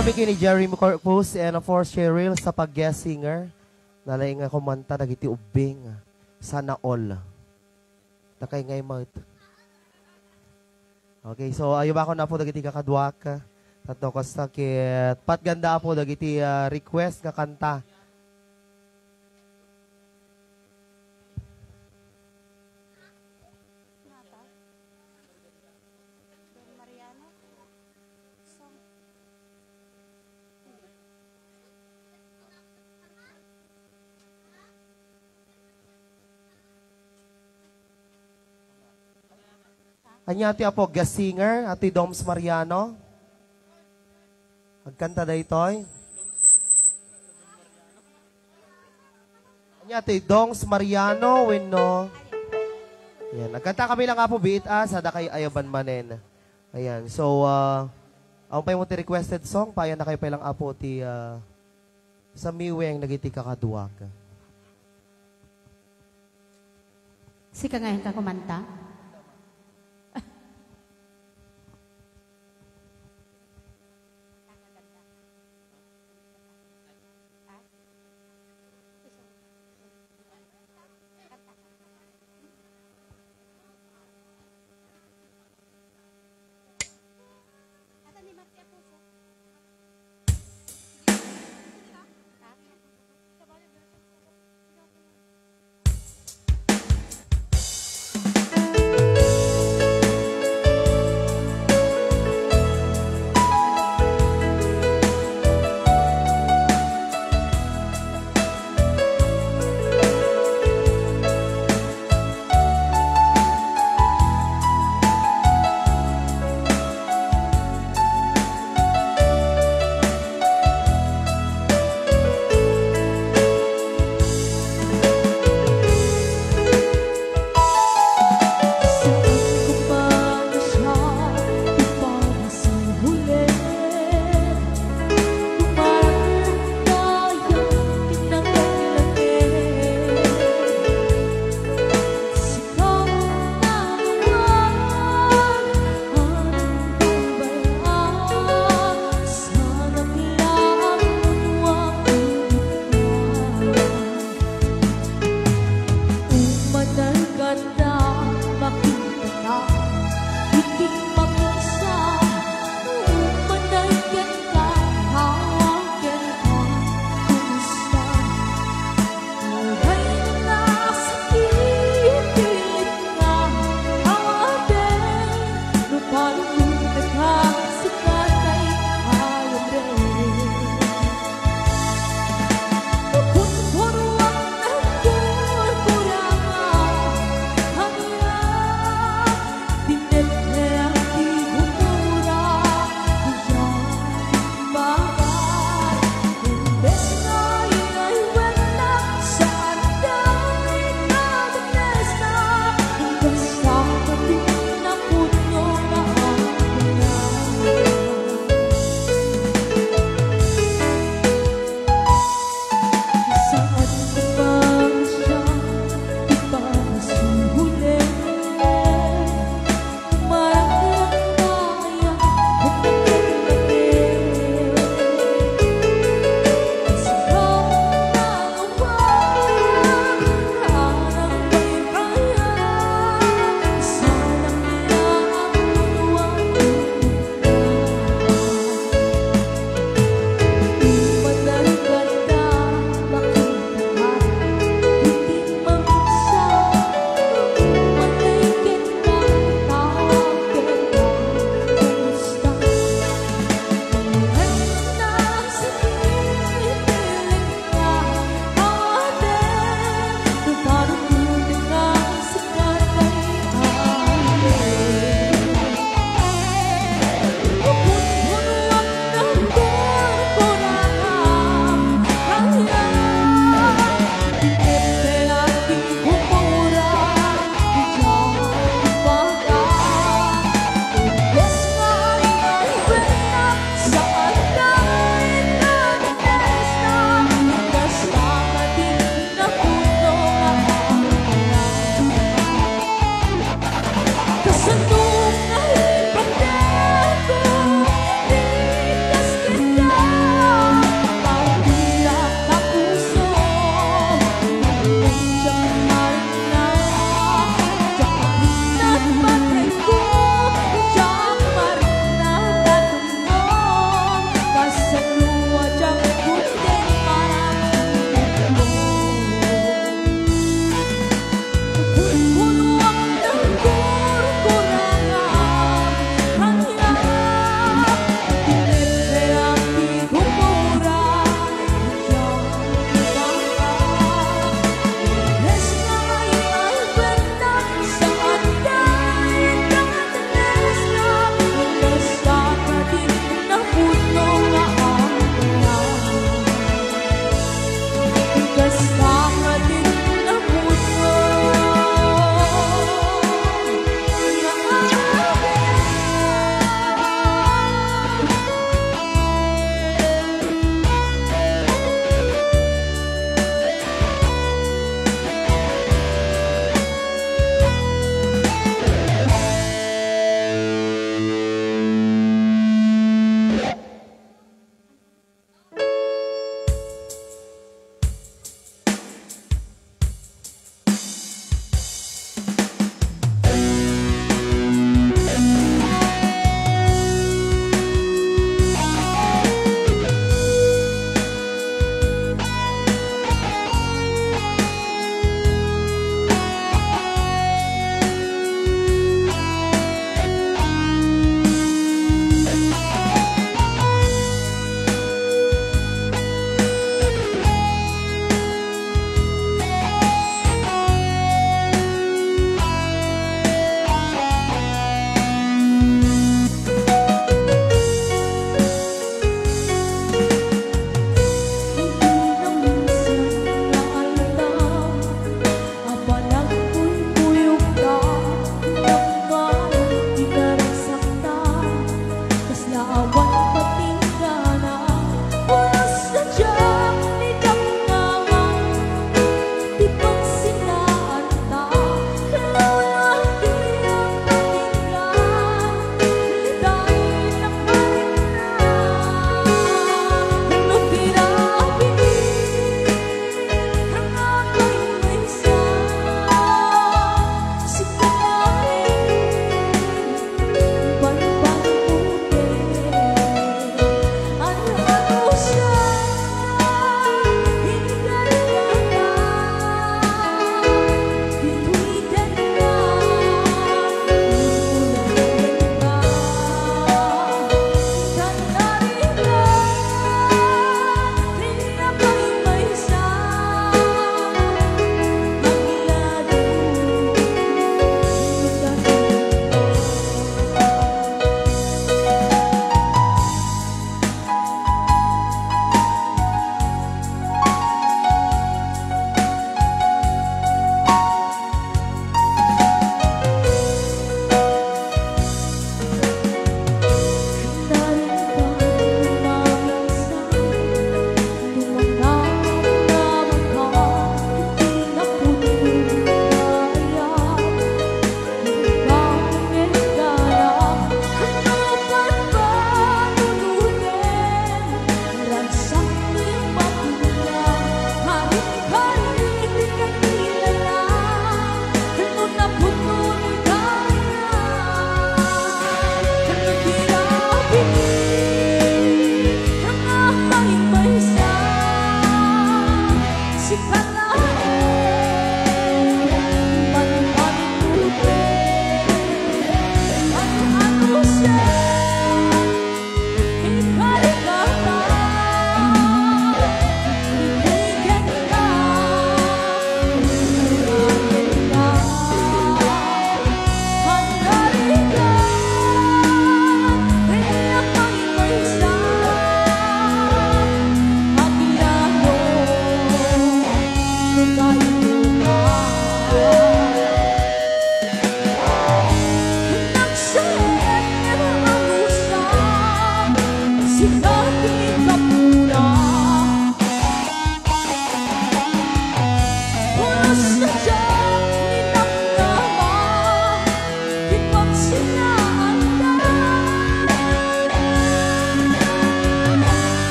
Kami kini Jerry Corpus and of course Cheryl sa pag-guest singer. Nalaing nga kumanta dagiti ubbing. Sana all. Dakay ngay met. Okay, so ayubakonmi Apo dagiti kakaduak. Tatno kasta ket patganda Apo dagiti ah, request nga kanta. Ania ti Apo, guest singer, Ate Doms Mariano? Agkanta daytoy. Ania ti Dongs Mariano wenno? Ayan, agkanta kami lang Apo biit a, sa dakay ayaban manen. Ayan, so, ah, awan pay mo ti requested song, payan na kayo pay lang Apo ti ah, sa miweng dagiti kakaduak. Sika ngayon ka kumanta?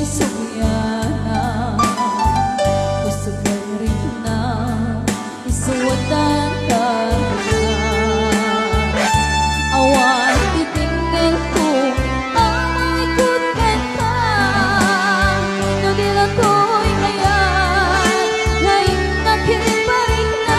Sumuyana, usugan rikna, isuwatan ka rikna. Awan ti tinggilko, amoy kutkan ka. No di la toy kayat, laing akiparikna.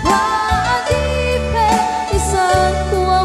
Paadipek, isanko a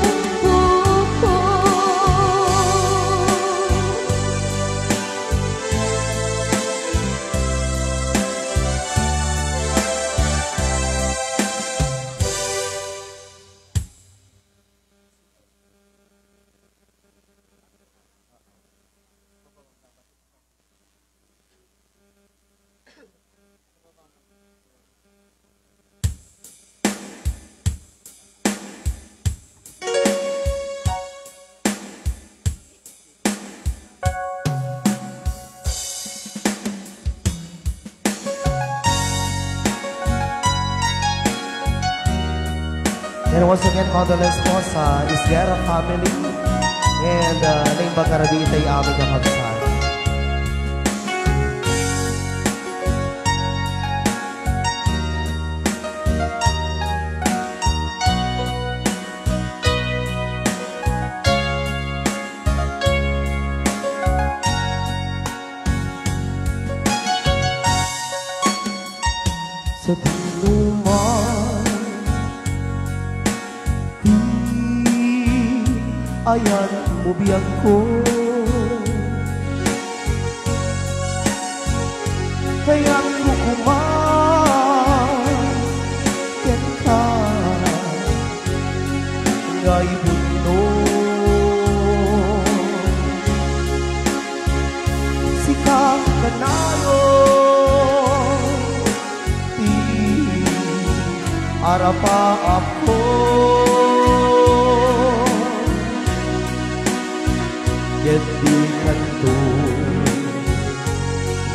bumbukok. And once again, condolence po sa Isguera family and, uh, naimbag a rabii iti amin a kabsat. Sa tinuma ti ayanmo, biagko. Kayatko koma kenka nga ibutno. Sika kanayon ti arapaapko. Ket dikanto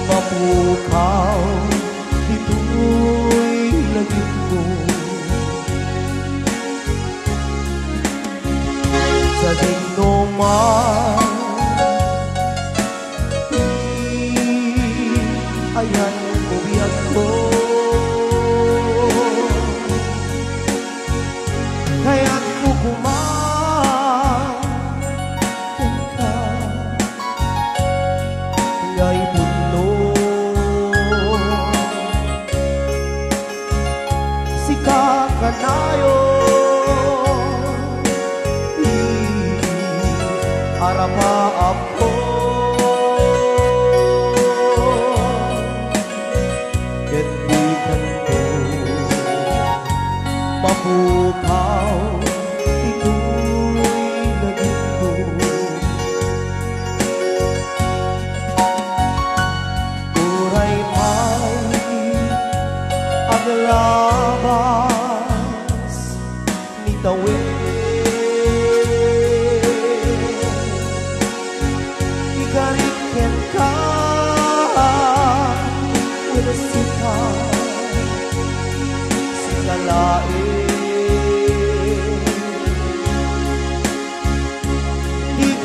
mapukaw ditoy lagipko. Sadino man ti ayanmo, biagko. Kayatko koma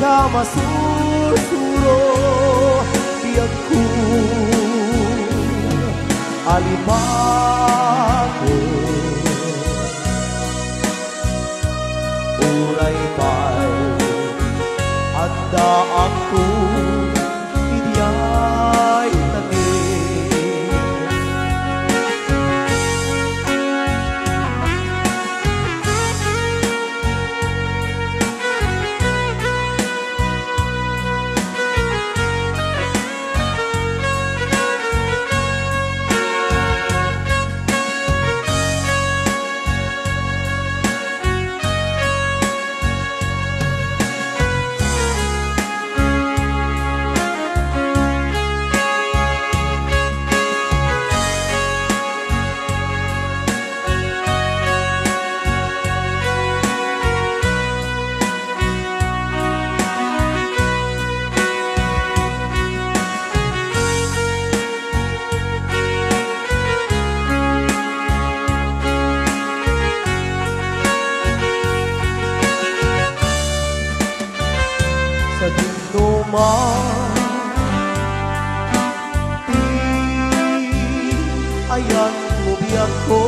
Masursuro biagko, alipaken. Uray pay addaakto idiay tanem. Sa dimduman ti ayanko biagko.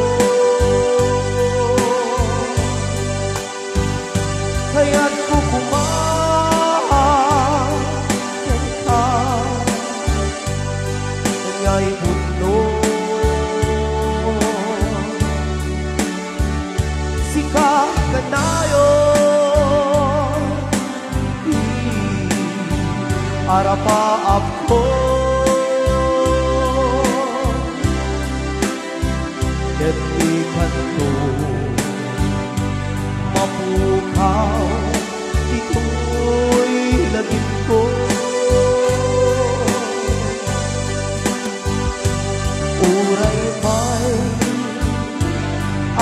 Kayatko koma kenka, ngay pudno. Sika kanayon, arapaapko. Ket ikanto mapukaw ditoy lagipko. Uray pay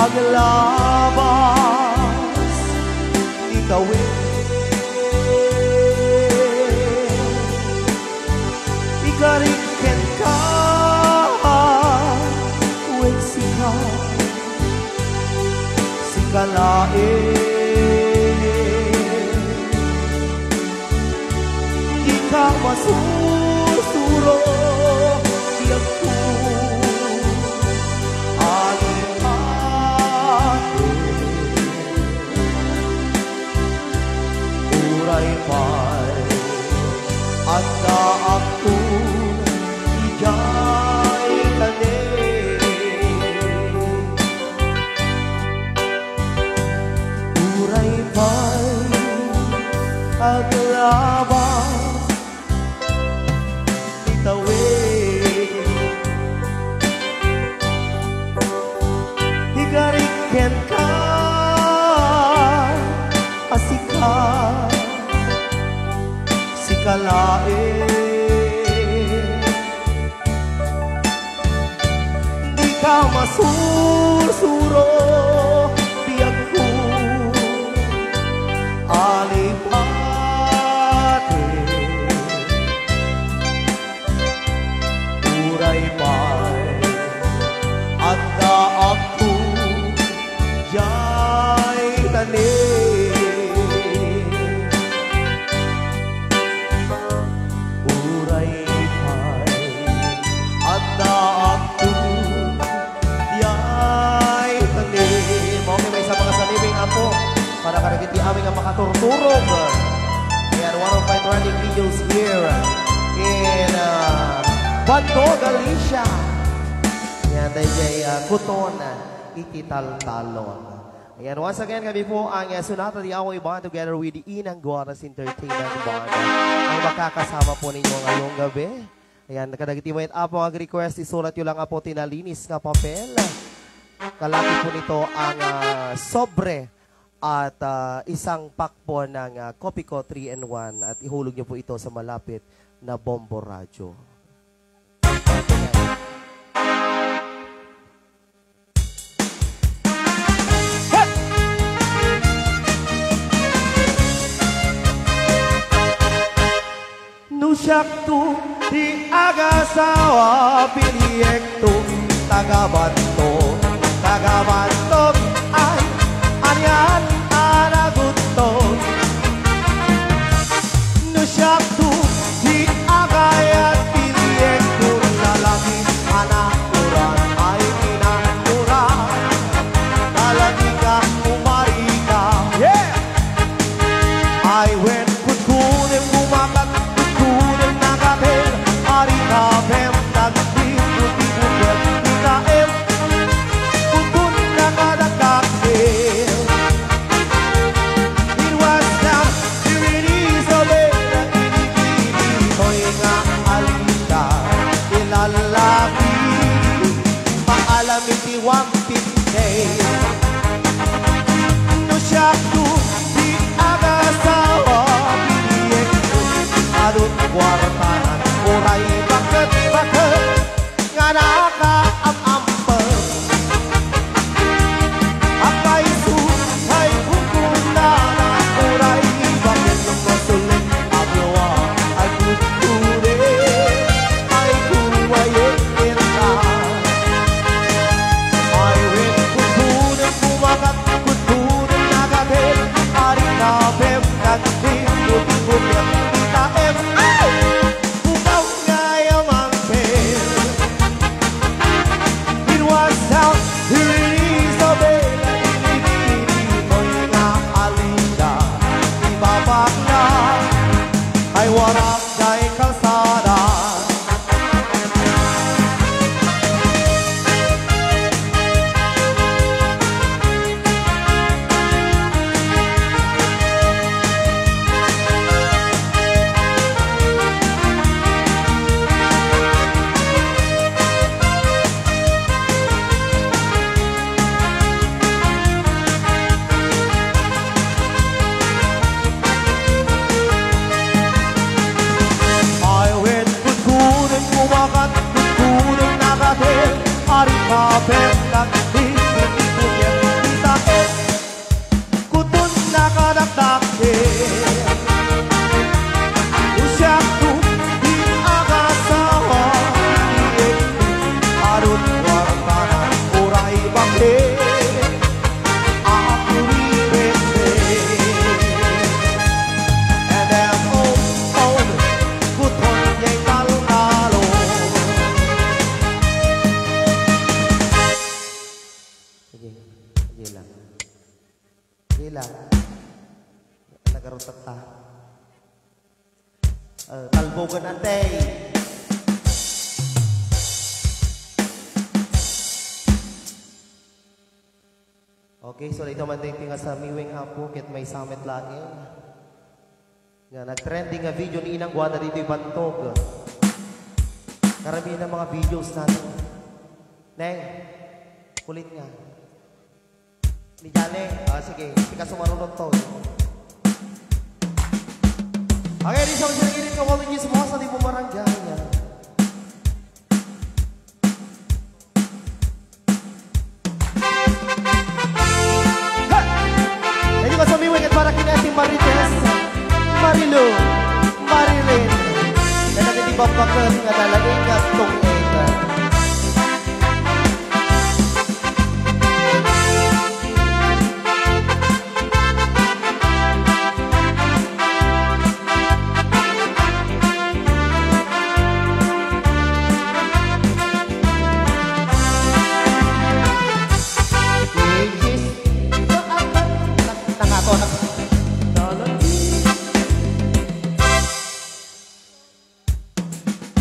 aglabas ti kawes. Ikarik kenka, wen sika, sika laeng. Dika masursuro, biagko, alipaten. Uray pay addaakto idiay tanem. Uray pay aglabas ti kawes. Ikarik kenka a sika, sika laeng. Dika masursuro, biagko, alipaten. Uray pay addaakto diay tanem. Uray pay addaakto diay tanem. Okay, maysa a sanibing, Apo, para kadagiti amin nga makaturturog. Ayan, one of my trending videos here in, uh, Bando, Galicia. Ayan, daydiay, uh, Kuton, iti taltalon. Ayan, once again, kami po ang, uh, Sonata de Away Band together with Inang Guaras Entertainment Band. Ang makakasama po ninyo ngayong gabi. Ayan, kadagiti mayat apo nga ag-request, isuratyo lang, Apo, ti nalinis nga papel. Kalapit po nito ang, ah, sobre at, ah, isang pack po ng, ah, Kopiko three in one at ihulog niyo po ito sa malapit na Bombo Radyo. No siakto ti agasawa, piliekto, taga-bantog, taga-bantog, ay, anian a nagutton. Iti one fifty. No siak ti agasawa, bibiekko adun kuartanan, uray baket-baket nga nakaam-amper. Agpayso, ay kukunana, uray baket-baket, agwa, ay kutkude, ay kuwayek ita. Ay wen kutkunen kumakat, kutkunen nagatel, ari na pem nagtimbut-imbut, ita em. Ay! Pukaw nga yaman pen. It was out here in Isabela, inibinitoy nga alida, ibabakla ay waragay kalsada. Ay wen kutkunen kumakat, kutkunen nagatel, ari ka pem nagtimbut-imbut, ita em. Kuton nakadakdakkel. Usiak ti agasawa, adun kuartanan, uray baket, a kuripetse. And then, oh, oh, kuton jay taltalo. Sige, sige lang. Sige lang. Nagarutak ta. Eh, talbogan, ante. Okay, so dayta man daytoy nga samiweng, Apo, ket maysa met laeng nga nag-trending nga video ni Inang Guada ditoy bantog. Karamihan ng mga videos natin. Neng, kulit nga. Ni Jane. Ah, sige. Sika sumarunod to. Okay, di sa mga sinangirit ko, Waldo Chismosa, di mo maranggan yan. Ha! Medyo kasamiwing at para kini Ate Marites, Marilu, Marilyn. Kaya naging di ba bakit nga nalagay nga tong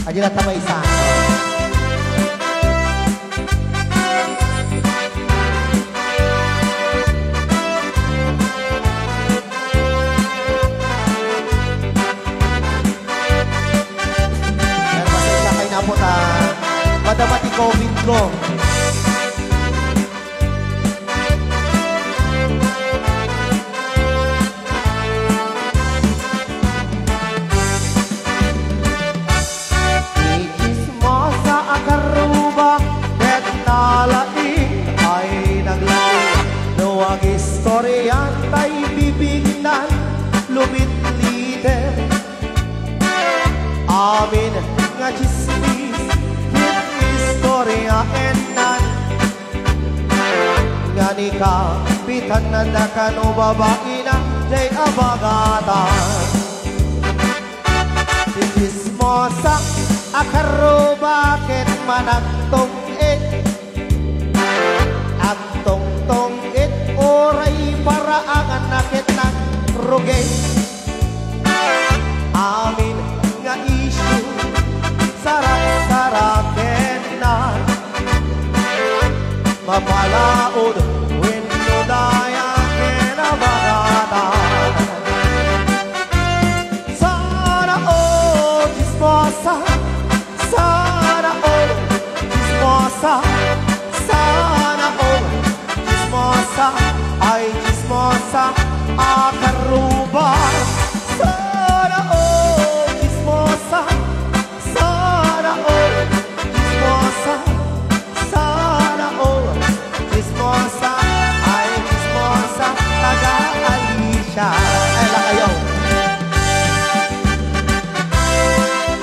Adi na ta maysa. Ay, pasensya kayo na po ta madama ti covid ko. Ti chismosa a karruba ket nalaing ay naglati no agistorian tay bibignan lumitliter. Amin nga chismis ket istoria ennan. Nga ni kapitan na da kano babaina jay abagatan. Ti chismosa a karruba ket managtong-it. Agtongtong-it uray paraangan na ket nagrugi. Amin nga issue, sarak-sarakenna. Mapalaod wenno daya ken abagatan. Sana all chismosa, sana all chismosa, sana A karuba, sana all chismosa, sana all chismosa, sana all chismosa, ay chismosa, taga Alicia. Ay, la kayo.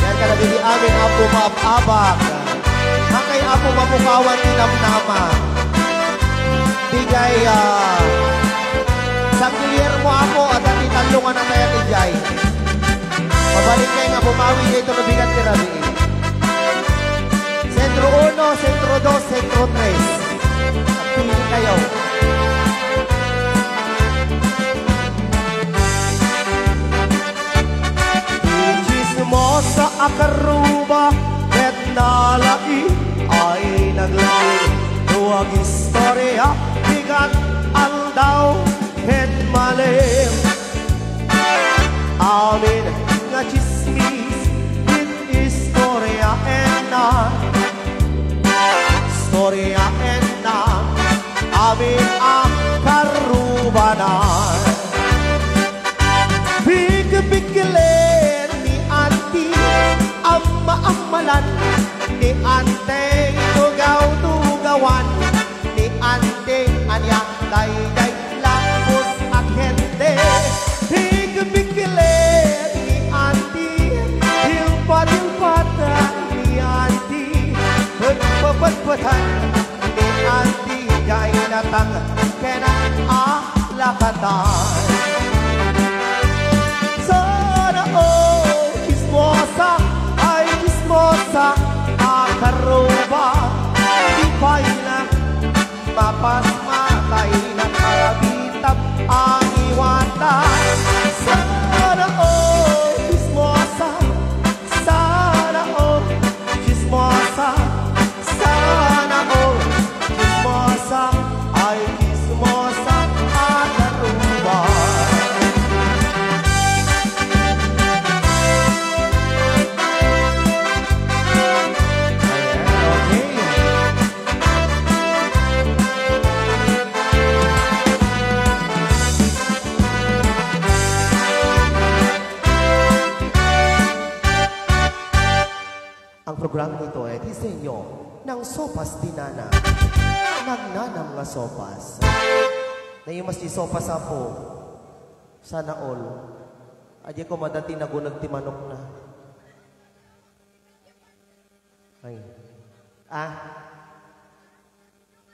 Yan ka na, didi amin, Apo Maab-abak. Makay Apo Mapukawan ti namnama. Dijay, ah, San Guillermo, Apo, adda ti tallo nga natayat idiay. Mabalin kay nga bumawi dito no bigat ti rabii. Sentro uno, Sentro dos, Sentro tres. Agpili kayo. Ti chismosa a karuba, ket nalaing ay naglaing. Duag istorya, bigat, aldaw, ket malem. Amin nga chismis, it istoryaenna. Istoryaenna, amin a karubana. Bikbikilen ni Auntie, amma-ammalan ni Auntie, tugaw-tugawan ni Auntie, ania daydiay lapus a gente. Bikbikilen ni Auntie, tilpat-tilpatan ni Auntie, pagpapatpatan ni Auntie, jay natang ken a lakatan. Sana all chismosa, ay chismosa, a karuba, di pay na mapasmatay na karabitap ang iwata. Sana all chismosa, sana all chismosa, sana all chismosa, ay chismosa a karuba. Ayan, okay. Ang programang ito ay disenyo ng Sopas Dinana. Nagnanam nga sopas. Naimas ti sopas, Apo. Sana all. Adi ko madati nagunag ti manok na. Ay. Ah.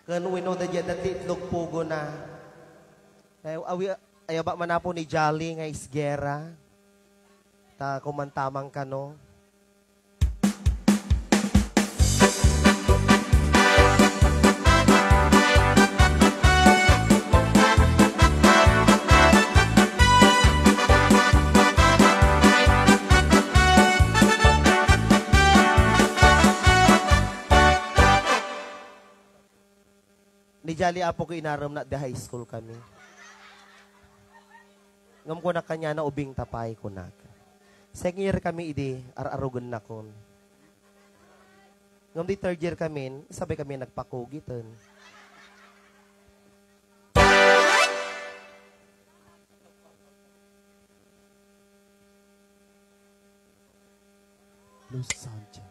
Ken wenno da diay dati itlog pugo na. Ay, awi, ayaba man Apo ni Jolly nga isgera. Ta kumantamang kano. Ni Jolly, Apo, ko inaremna, di high school kami. Ngem kunak kaniana, "Ubingta pay," kunak. Second year kami idi, ar-arugennakon. Ngem di third year kami, sabay kami nagpakugiten. Luz Sanchez.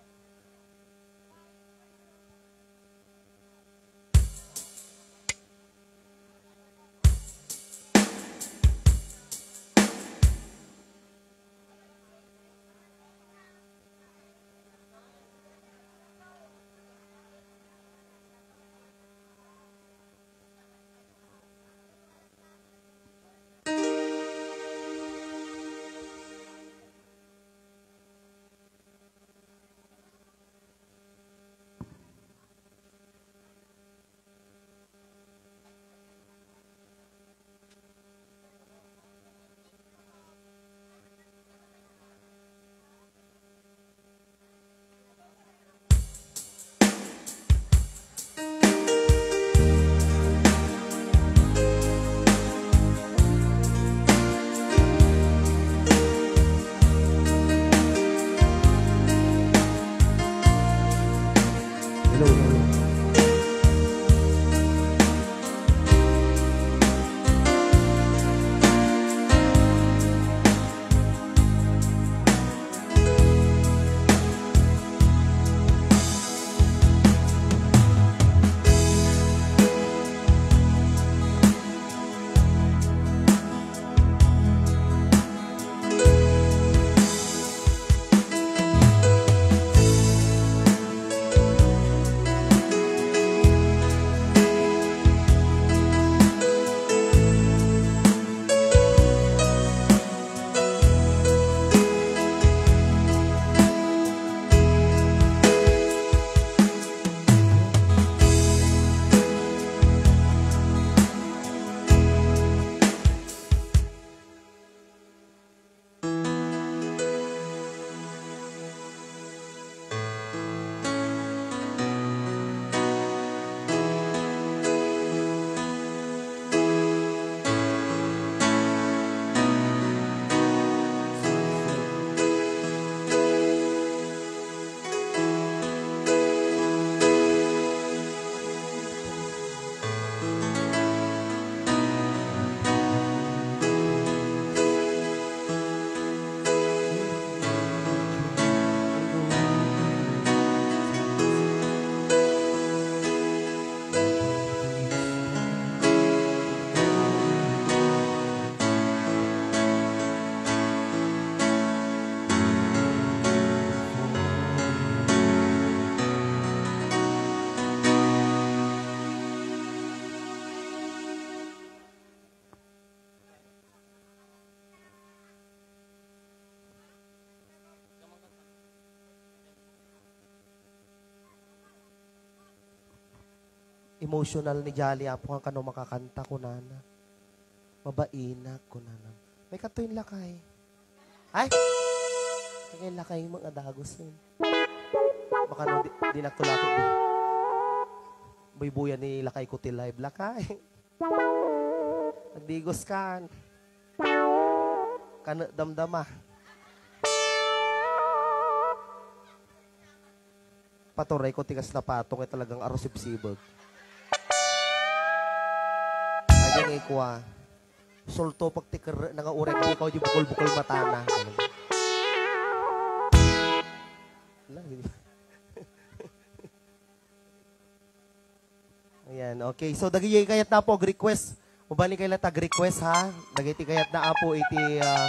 Emotional ni Jolly, Apo, nga kano makakanta, kunana. Mabainak, kunana. May katoy lakay. Ay! Kaya lakay mo nga dagos, eh. Baka no, di, di nagtulati, di. Buybuyan ni lakay ko ti live. Lakay. Nagdigos kan. Kan damdama. Paturay ko ti kasla patong ay talagang arusibsibag. Ay, di nga ikwa. Sulto pag ti ker-, nanga urek di ko, di bukol-bukol matana. Ayan, okay. So, dagiti kayatna, Apo, ag-request. Mabalin kayo latta ag-request, ha? Dagiti kayatna, Apo, iti, ah,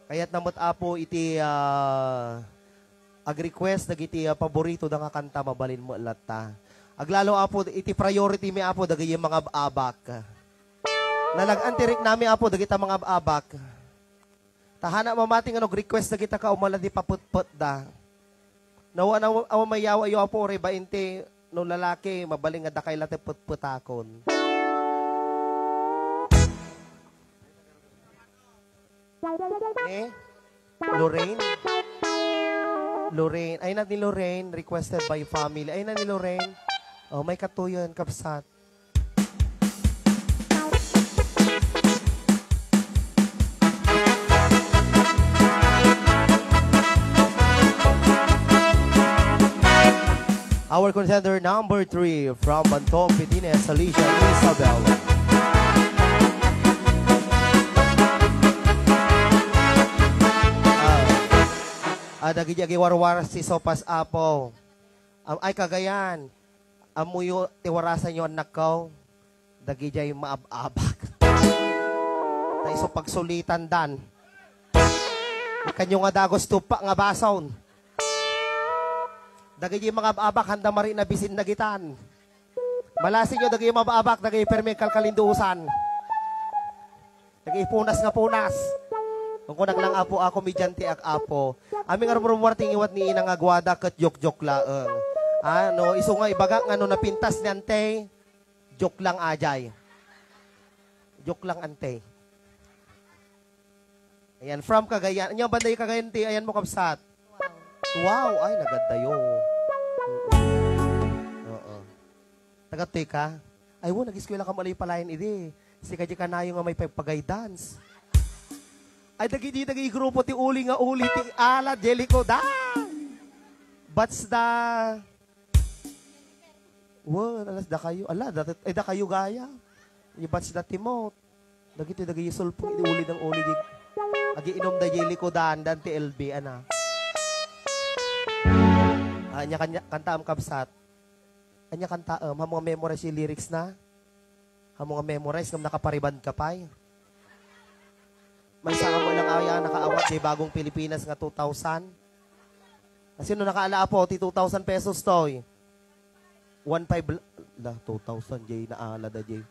kayatna met, Apo, iti, ah, ag-request, dagiti, ah, paborito da nga kanta, mabalin mo latta. Aglalo, Apo, iti priority mi, Apo, dagiti mangab-abak. Nalag-an ti riknami, Apo, dagita mangab-abak. Ta hana mamati nga nag-request dagita kaumala ti papetpetda. Nawa, nawa, awa mayawa yo, Apo, uri ba inti no lalaki, mabalin nga dakay la ti petpetakon. Eh? Lorraine? Lorraine. Ay na ni Lorraine. Requested by family. Ay na ni Lorraine. Oh, may katuyan, kapsat. Our contender number three from Bantog, Pidines, Alicia Isabel. Ah, ah, dagiti agiwarwar ti sopas, Apo. Am-, ay, Cagayan. Ammoyo ti warasanyo, annakko, dagidiay maab-abak. Ta isu pagsulitandan. Ikanyo nga dagus tuppa nga bason. Dagidiay mangab-abak, handa mari na bisin nagitan. Malasinyo, dagidiay maab-abak, dagidiay permi kalkalindusan. Nag-ipunas nga punas. Kung kunag lang, Apo, ako, medyante ak, Apo. Amin nga rumrumuar ti ngiwat ni ina nga aguada ket joke-joke laeng. Ano, isu nga ibagak nga no napintas ni ante, joke lang, ajay. Joke lang, ante. Ayan, from Cagayan. Anya banda yung Cagayan, ti? Ayan mo, kabsat. Wow! Ay, nagadayo. Oo. Taga Teka? Ay, wo, nag-eskwela ka malay palayan idi. Sika di kanayo nga may pagpagay dance. Ay, dagidi, dagidi grupo ti uli nga uli ti ala, Jelly ko, da! Batch da. Wo, alas da kayo. Ala, da, ay, da kayo gaya. Yung batch da Timot. Dagiti, dagiti sulpong iti uli ng uli di. Agiinom da Jelly ko, daan, daan ti L B, ana. Ah, anya kanya, kanta am kabsat. Anya kanta am, amo nga memorize yung lyrics na. Amo nga memorize, ngam nakapariband ka pay. Maysa nga mo lang aya nakaawat di bagong Pilipinas nga two thousand. Sino nakaala, Apo, ti two thousand pesos toy? One five la, la, two thousand, jay, naala da, jay.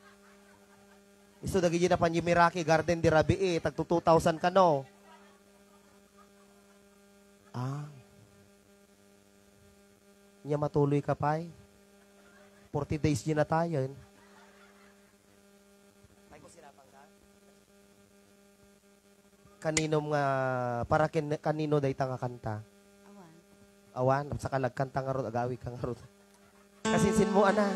Isu dagiti napan di Miraki Garden di Rabii, tagto two thousand kano. Ah. Nya matuloy ka pay. Forty days di natayan. Kanino nga, para ken-, kanino dayta nga kanta? Awan. Awan, saka nagkanta ngarud, agawi ka ngarud. Kasinsin mo, ana.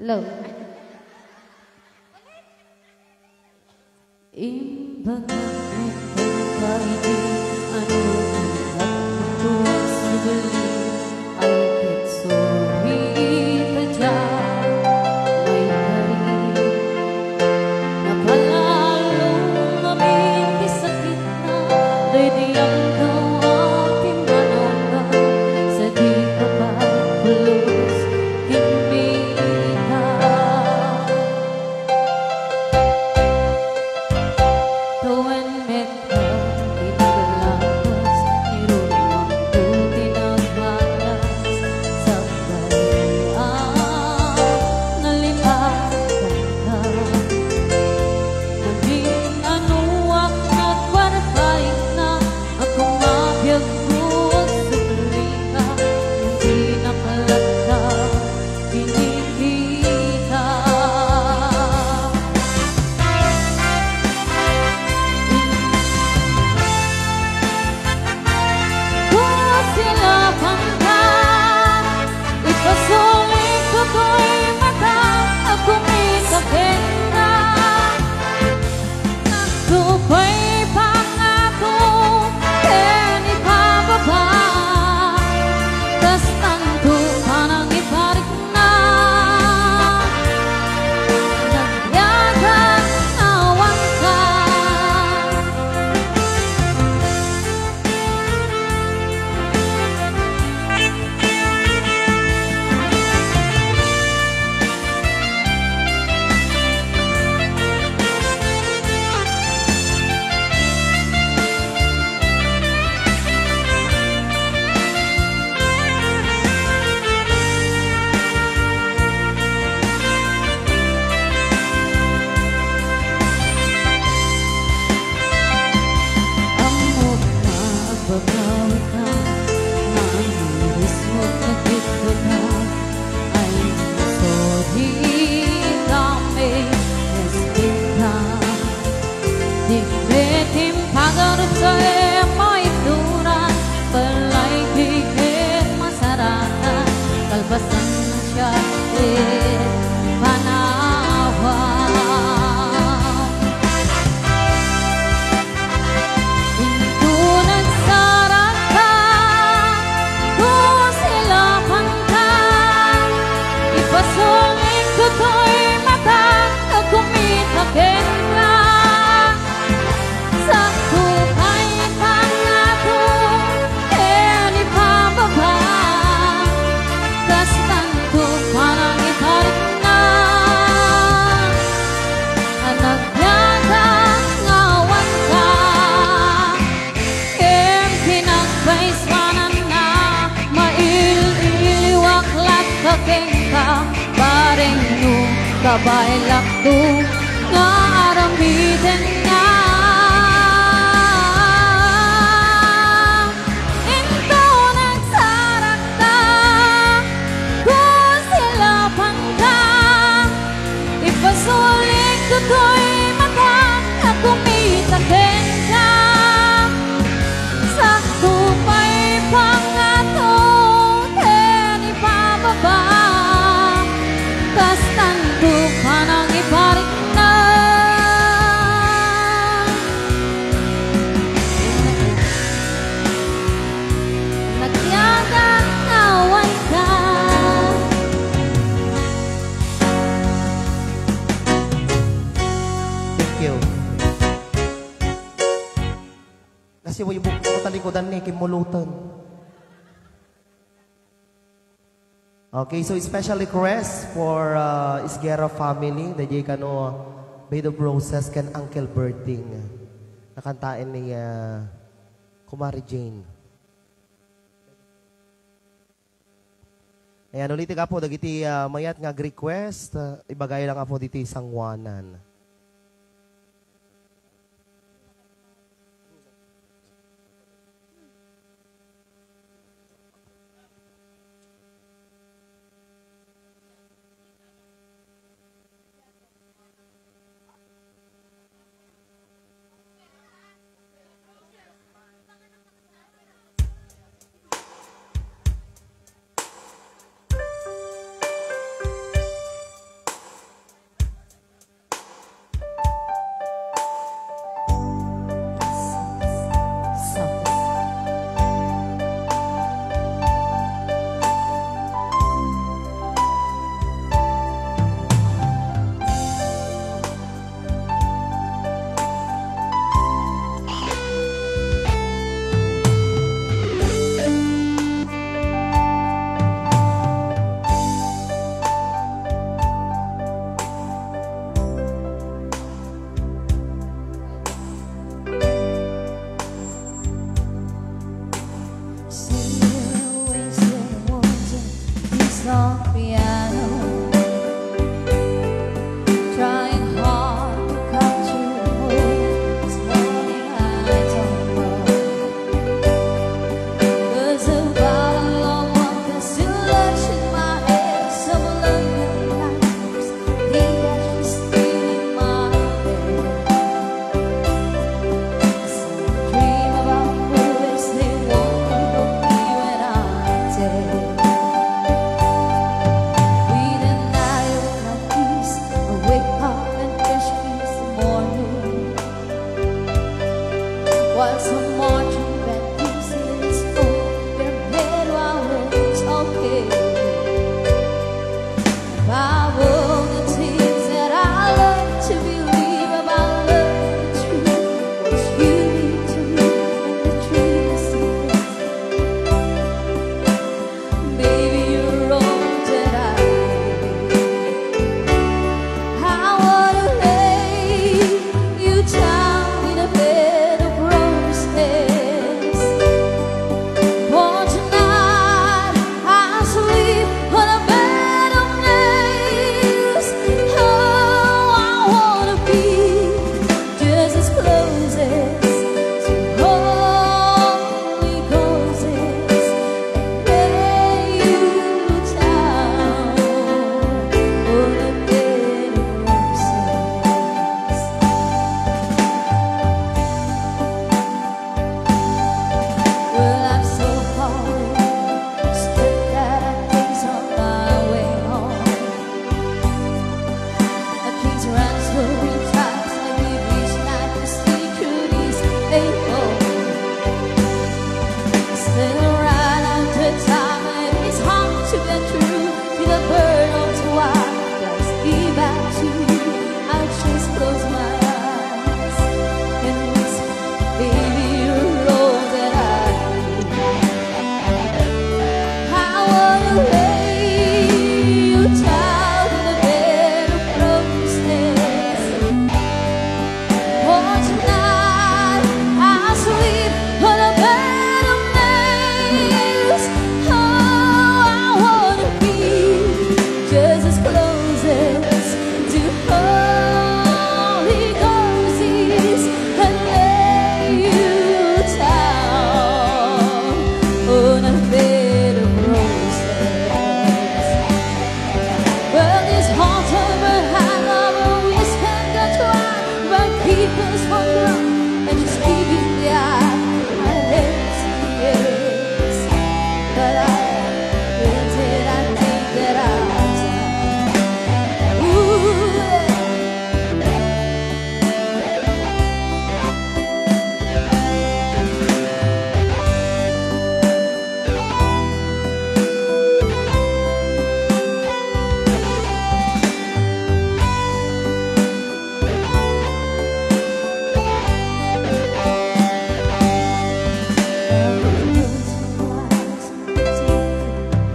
Hello. Imbagak met pay ti ano, at tuwag sa bali, ay petso. Babaylakto nga aramidenna. Inton agsarakta, kusilapanka, ipasulik ditoy mata nga kumita kenka. Sakto pay pangato ken ipababa, kastanto panangiparikna. Nagyagan nga awan ka. Thank you. Kasi mo yung bukod ko talikodan ni Kim Mulutan. Okay, so special request for, uh, Isguera family, the J Cano, Bed of Roses, ken Uncle Berting. Nakantaen ni, uh, Kumari Jane. Ayan, ulit nga po, dagiti, ah, mayat nga ag-request, ah, ibagay lang nga po diti sanguanan. Sitting, wasting, wanting, this long piano, trying hard to come to home. This morning I don't know. There's a bottle of wine that's still lurking in my head. Some lonely nights, the ashes still in my bed. Dream about movies they won't look me when I'm dead. With a night without peace, I wake up and wish peace the morning. While some marching band pieces on their head while it's okay. About the things that I love to believe about love, the truth, what you mean to me, and the truth is this. Baby, you're all that I need. I wanna lay you down in a bed of roses. Just one look and just giving the eye. I hate to yes, but I will take that thing that I desire. Ooh, yeah.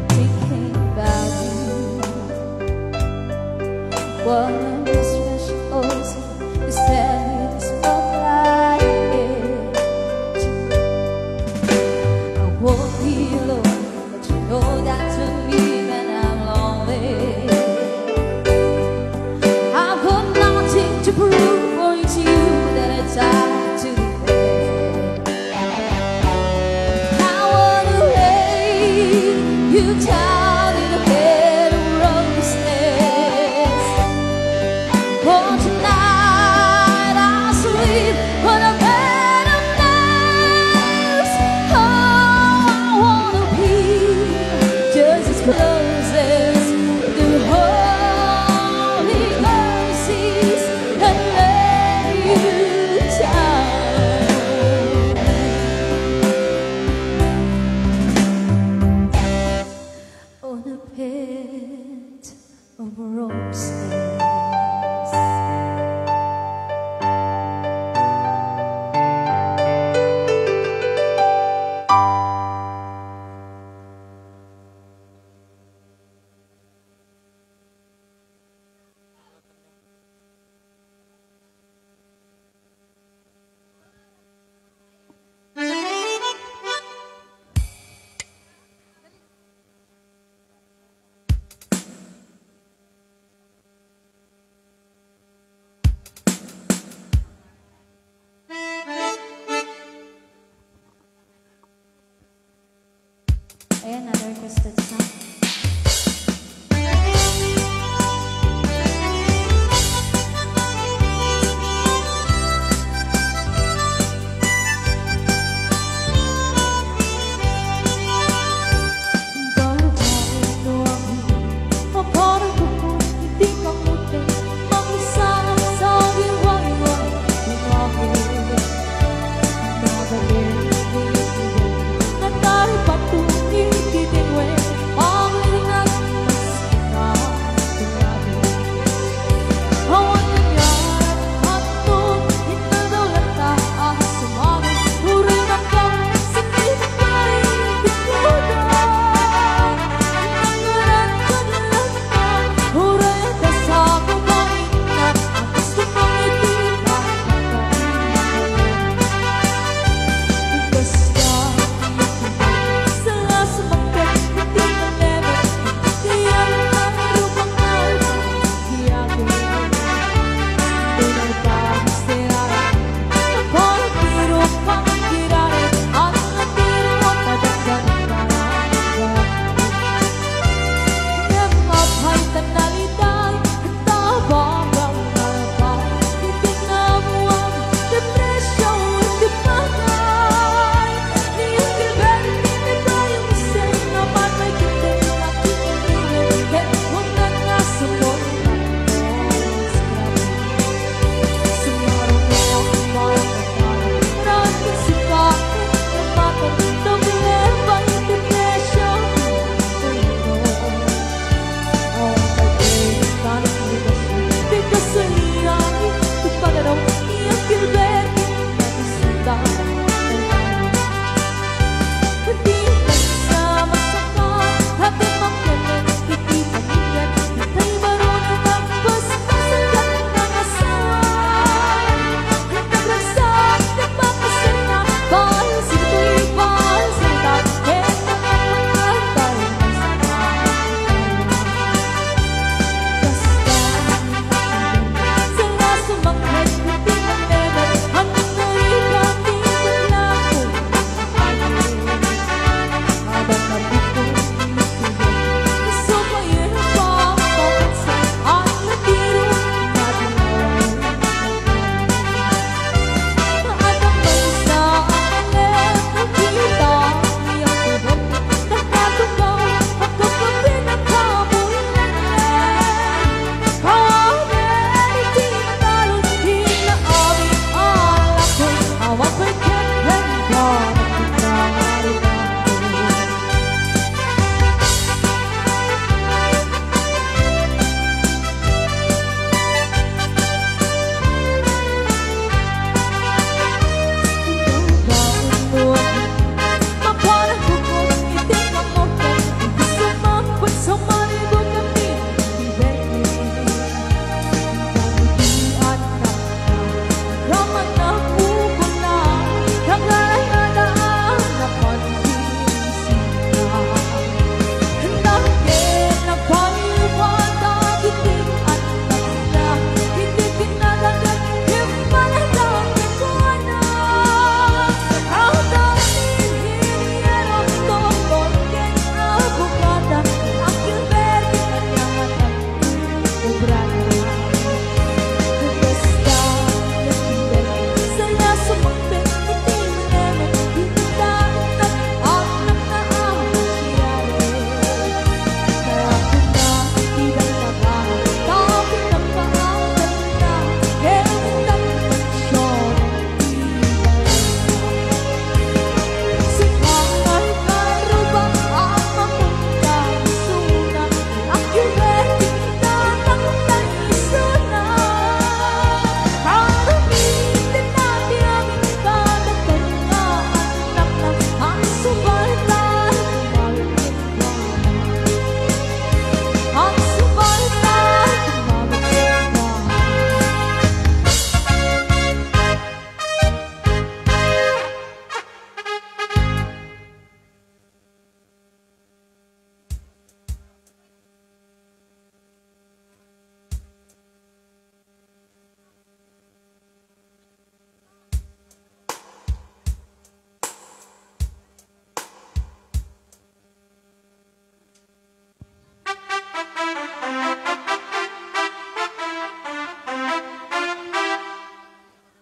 Thinking about you. One special ocean is standing spotlight. I won't be alone, but you know that to me when I'm lonely. I've got nothing to prove, for it's you that I die to defend. I wanna lay you down in a bed of roses. For tonight I'll sleep on a bed of nails. Oh, I wanna be just as close as the holy mercies and lay you down on a bed of roses. Ayan, another requested song.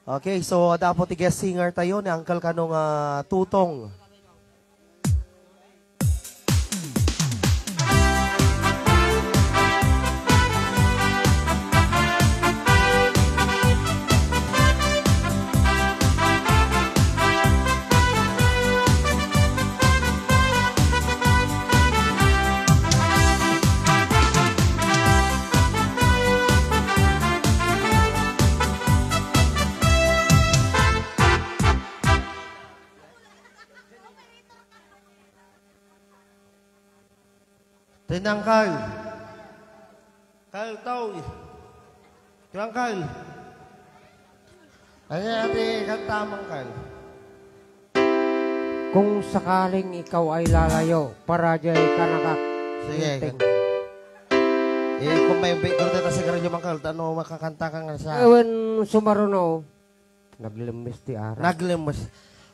Okay, so adda po ti guest singer tayo ni Uncle kano nga Tutong. Tinangkal. Kaltaw. Tinangkal. Ano ati kanta, Mangkal? Kung sakaling ikaw ay lalayo, para jay kanakak. Sige. Inting. Eh, kung may big group na sigarilyo, Mangkal, ano makakanta ka nga sa Ewan sumaruno. Naglemmes ti arak. Naglemmes.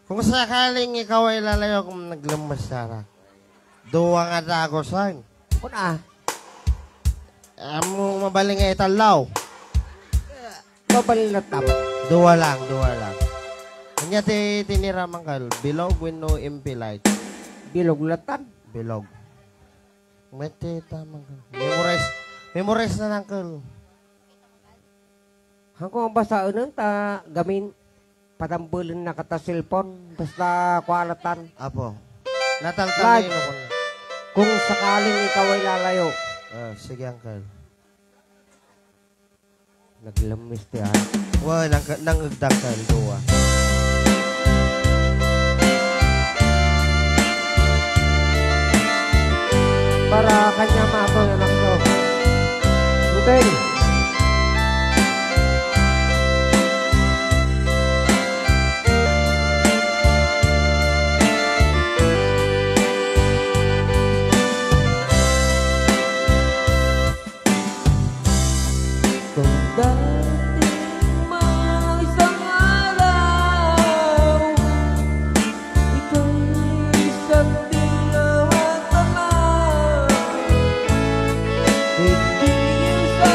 Kung sakaling ikaw ay lalayo, kung naglemmes ti arak. Dua nga dagosan. Kuna. Amo mabalin nga itallaw. Mabalin na tama. Dua lang, dua lang. Anya ti tinira, Mangkal? Bilog wenno M P Light? Bilog latan. Bilog. Mete ta, Mangkal. Memorize. Memorize na, Mangkal. Hanko ang basaenen ta gamin patambelen na kata cellphone. Basta kualatan. Apo. Nataltalay Like, no kun- kung sakaling ikaw ay lalayo. Ah, sige, Uncle. Naglamis ti ay. Wa, nang, nang agdakal, duwa. Para kanya mato na lang to. Uteng. Kung dating mga isang araw, ika'y isang dilaw at tanaw. Hindi sa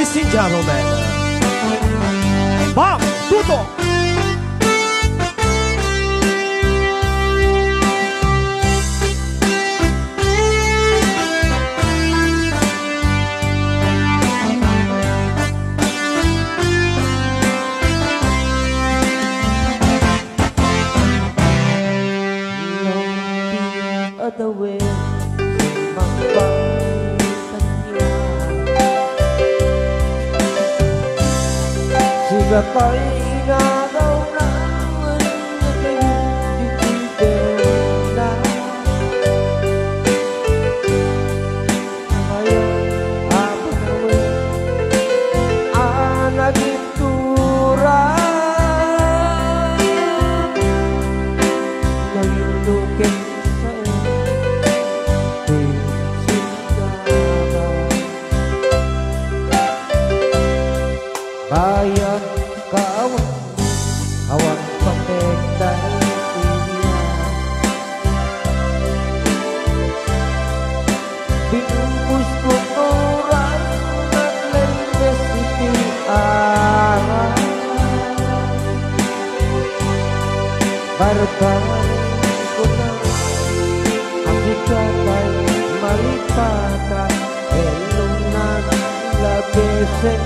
Ladies and gentlemen, Bang Tuto! Adawet, mangpangkaniak. Sika pay inagaw na wen nga kayo di pwede na. Kaya, abang na wen, anagin Turay, nalulukin sa iyong pagsigawan. Bayag kaawan, awan patek daytoy. Pinupos ko oras, naglembes iti arak. Barbaren ko na, a sika tay malipata, elong naglabesen.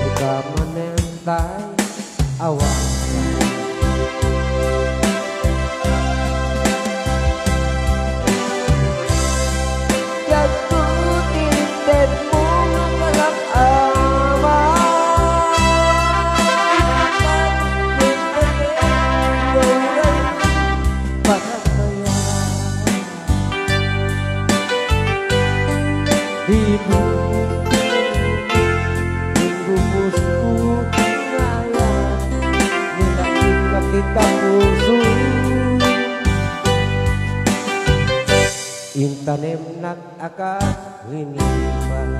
Sika manen tay awan. Yadto ti intedmo nga kalak-aman. Para kaya Di mo pinanunot, inggubos ko kinaya, nilakip-lakip ta puso. Intanemnak a kas linipan.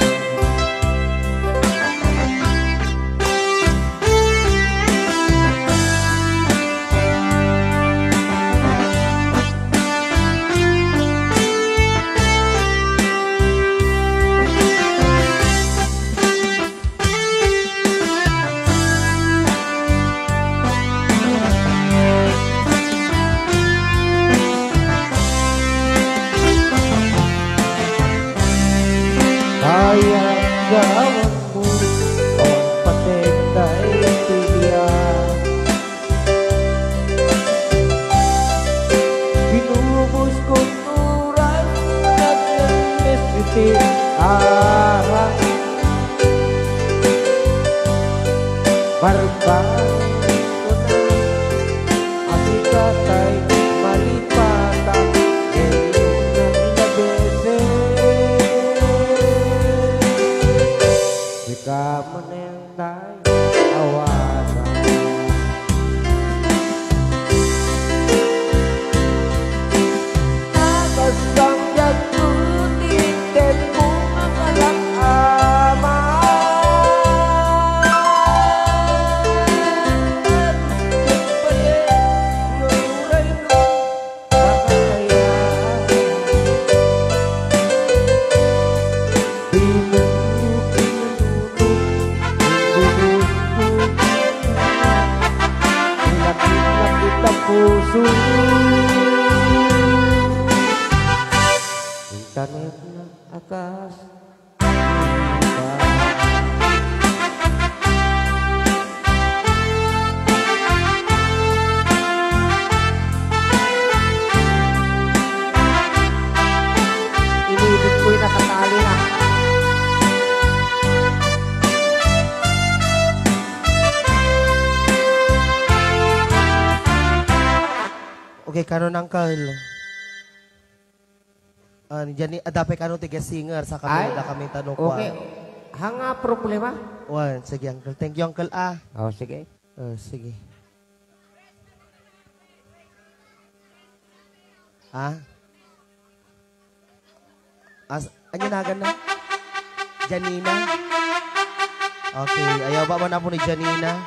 Kaya gawan mo, awan patek daytoy biag. Binubos ko oras, naglemes iti arak. Barbaren ko na, a sika tay malipata, elong naglabesen. Sika manen tay awanan. Nakasangyan ko ti intedmo nga kalak-aman. Nagbayag nga uray no makakaya. Di mo pinanunot, inggubos ko kinaya, nilakip-lakip ta puso. Intanemnak a kas Inibig ko'y nakatali na. Okay, kanon, Uncle? Ah, ni Jani-, adda pay kano ti guest singer, sa kami, ay, adda kami tano, okay. Kuan. Hanga problema? Wen, sige, uncle. Thank you, uncle, ah. Oh, sige. Oh, sige. Ha? As-, ania naganna? Janina? Okay, ayaw ba man apo ni Janina?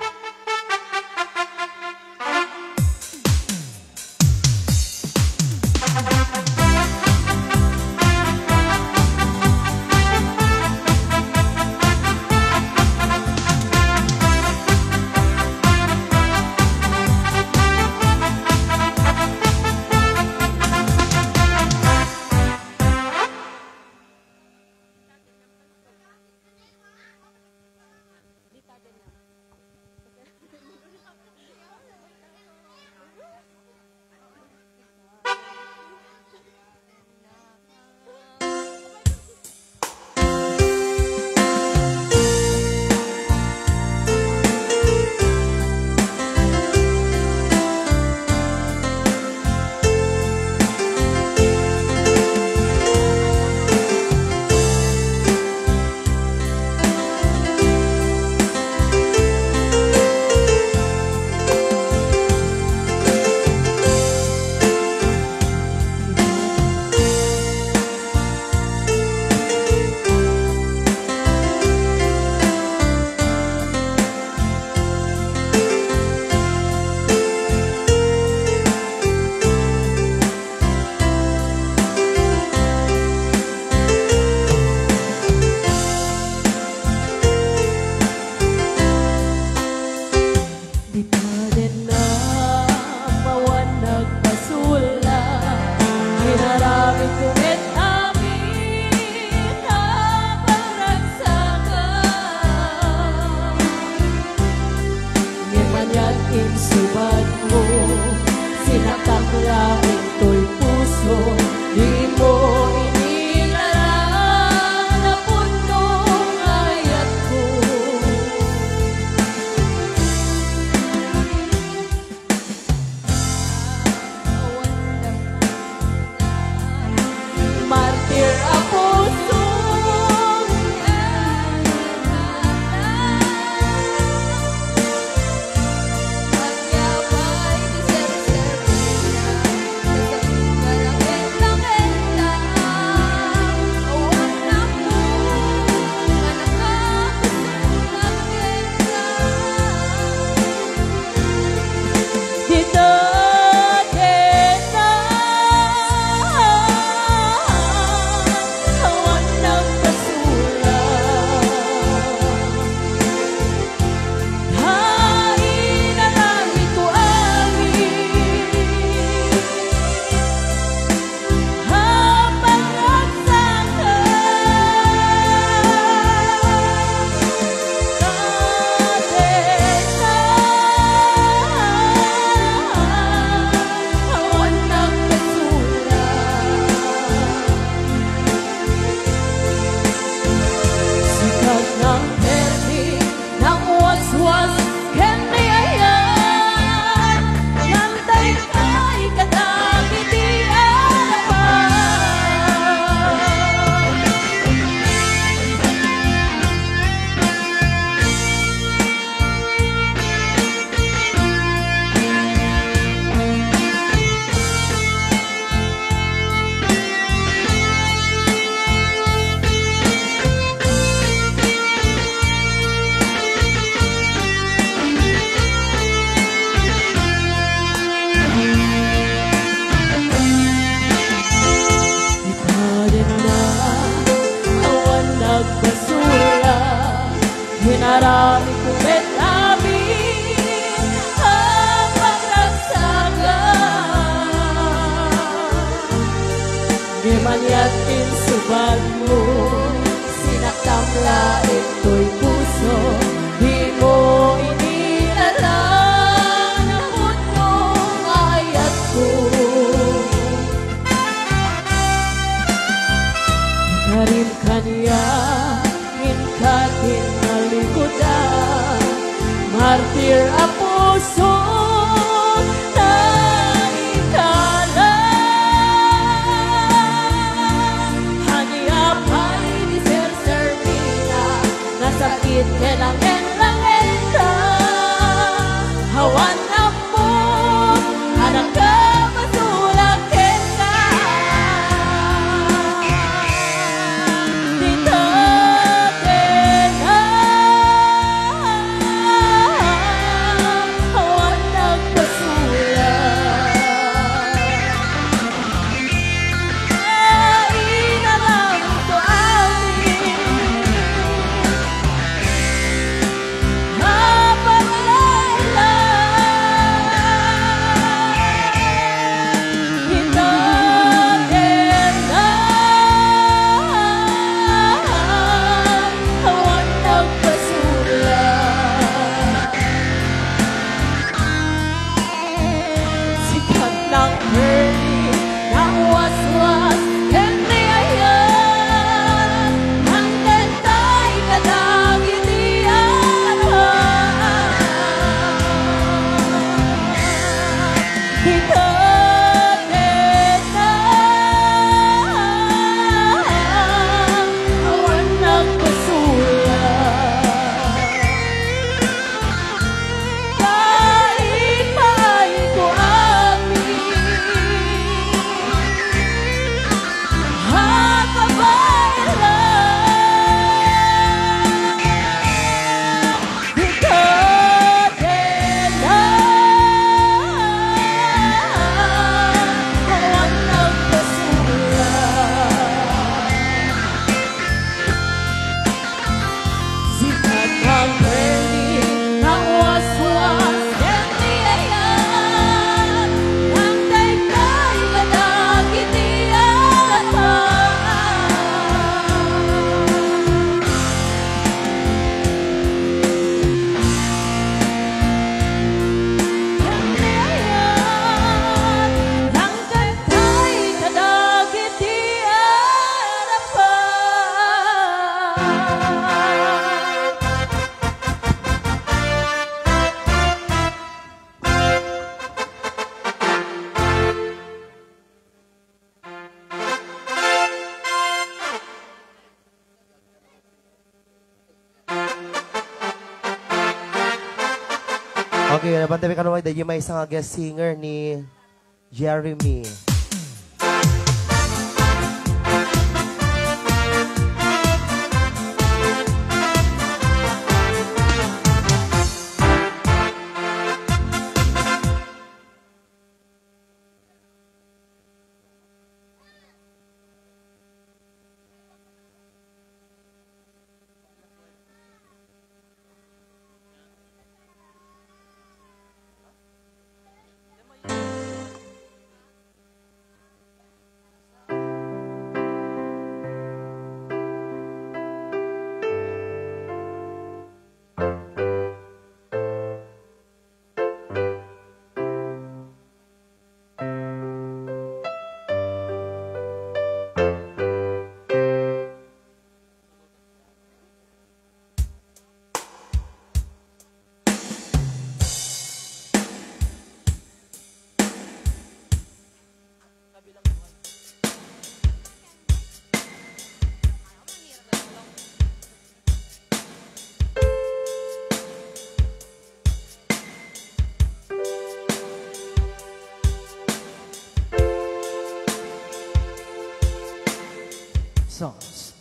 Sikat nang permi, nang waswas, ken ni ayan, nang taytay kadagiti arapan. Itayenna, awan nagbasura. Inaramidko met amin a pagragsakan. Ngem aniat insubadmo, sinaktam laeng toy puso, dimo inilalang a pudno nga ayatko. Karim kaniak, inka ti nalikudan, martir a puso, naikalan. Ania pay ti sersermina, nasakit ken langen-langenta, awan ammo a nakapasula kenka. Ti tatena, awan nagpasula. Inaramidko amin a paglaeng-laeng. Ita ken na, awan nagpasula. Sikat nang permi, nang waswas, ken ni ayan, nang taytay kadagiti arapan. Ita ken na, awan nagpasula. Kaipayko amin a kabaelan. Ita ken na, awan nagpasula. Sikat nang permi, nang waswas, ken ni ayan, nang taytay kadagiti arapan. Ken ni ayan, nang taytay kadagiti arapan. Okay, nabantay mi kanuay, daydi maysa nga guest singer ni Jeremy. Songs.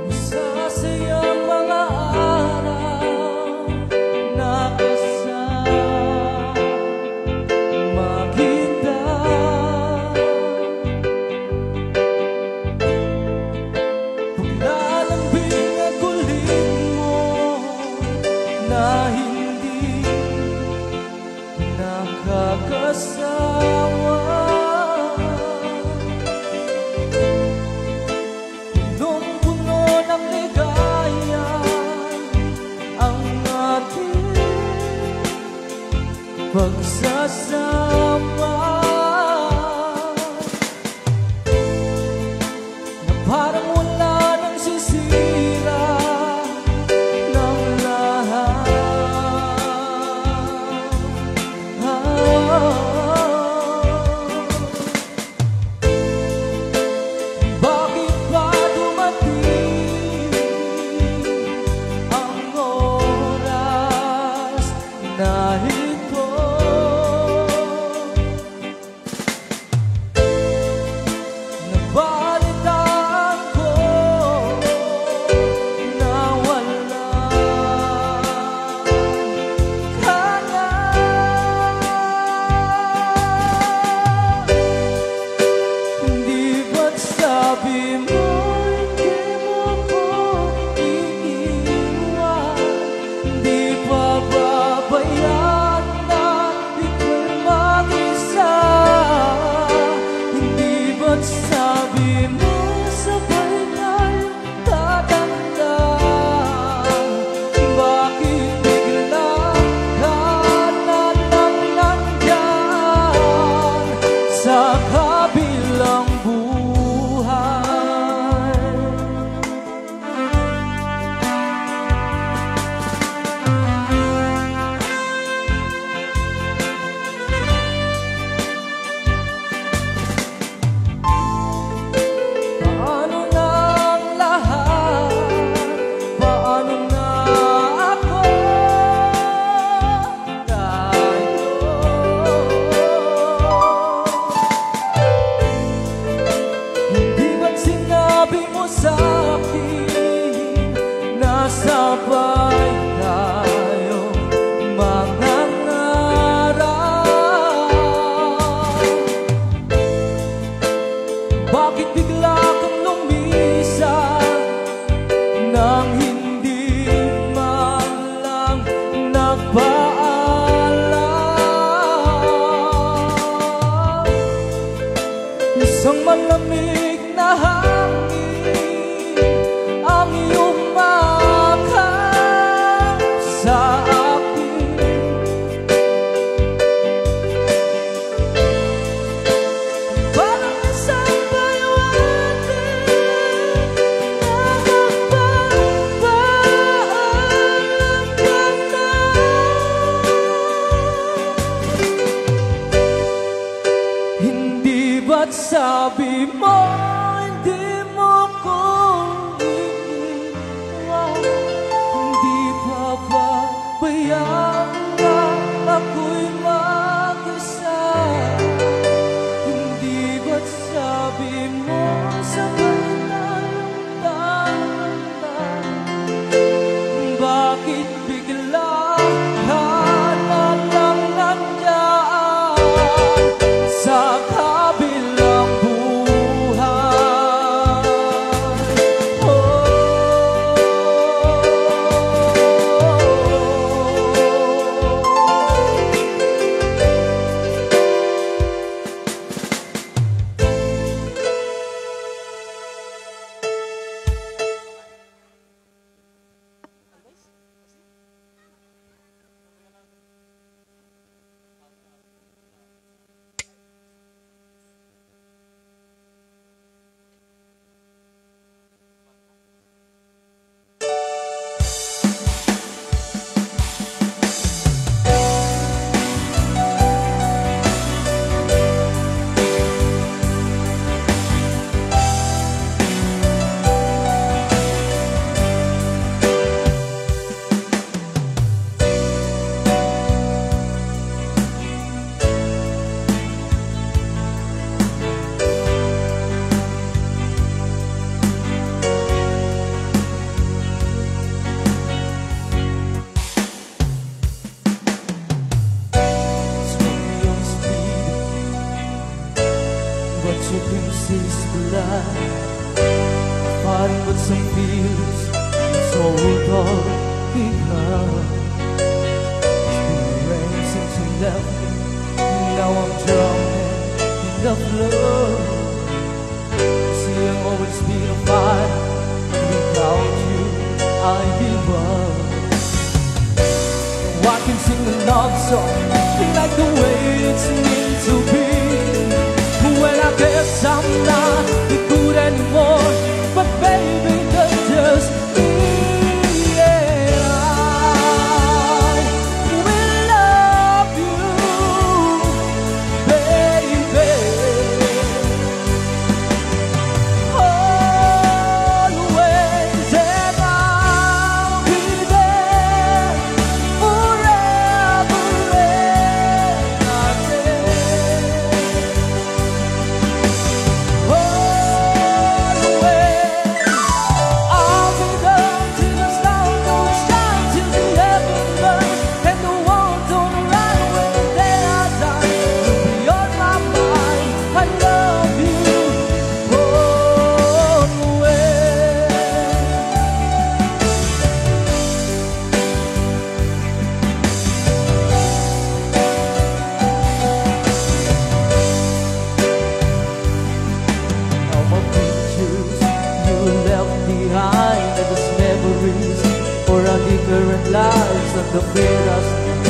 Masasayang mga araw na kasama kita. Paglalambing at kulit mo na hindi nakakasawa. Punong-puno ng ligaya ang ating pagsasama. Na parang wala nang sisira ng lahat. Bakit ba dumating ang oras na ito? Nabalitaan ko na wala ka na. Di ba't sabi mo hindi mo ko iiwan? Di pababayaan na ika'y mag-isa. Hindi ba't sabi mo sabay tayo tatanda? Bakit bigla ka na lang nandyan sa kabilang buhay? Paano na ang lahat? Paano na ako? Tayo. Hindi ba't sinabi mo sa akin na sabay tayo mangangarap? Bakit bigla kang lumisan nang hindi man lang nagpaalam? Isang malamig na hangin ang iyong maka- Fighting with some feelings, so hold on, because the rain seems to left me. Now I'm drowning in the flood. See, I've always been a fighter, but without you, I give up. I can sing a love song like the way it's meant to be. Well, I guess I'm not good anymore, but baby, that's just me. And I will love you, baby. Always, and I'll be there forever and a day. Always, I'll be there till the sun goes down, till the heaven burns, and the world don't run when the day I die. You'll be on my mind. I love you always. All my pictures you left behind are just memories for our different lives. Ang kaperas, ang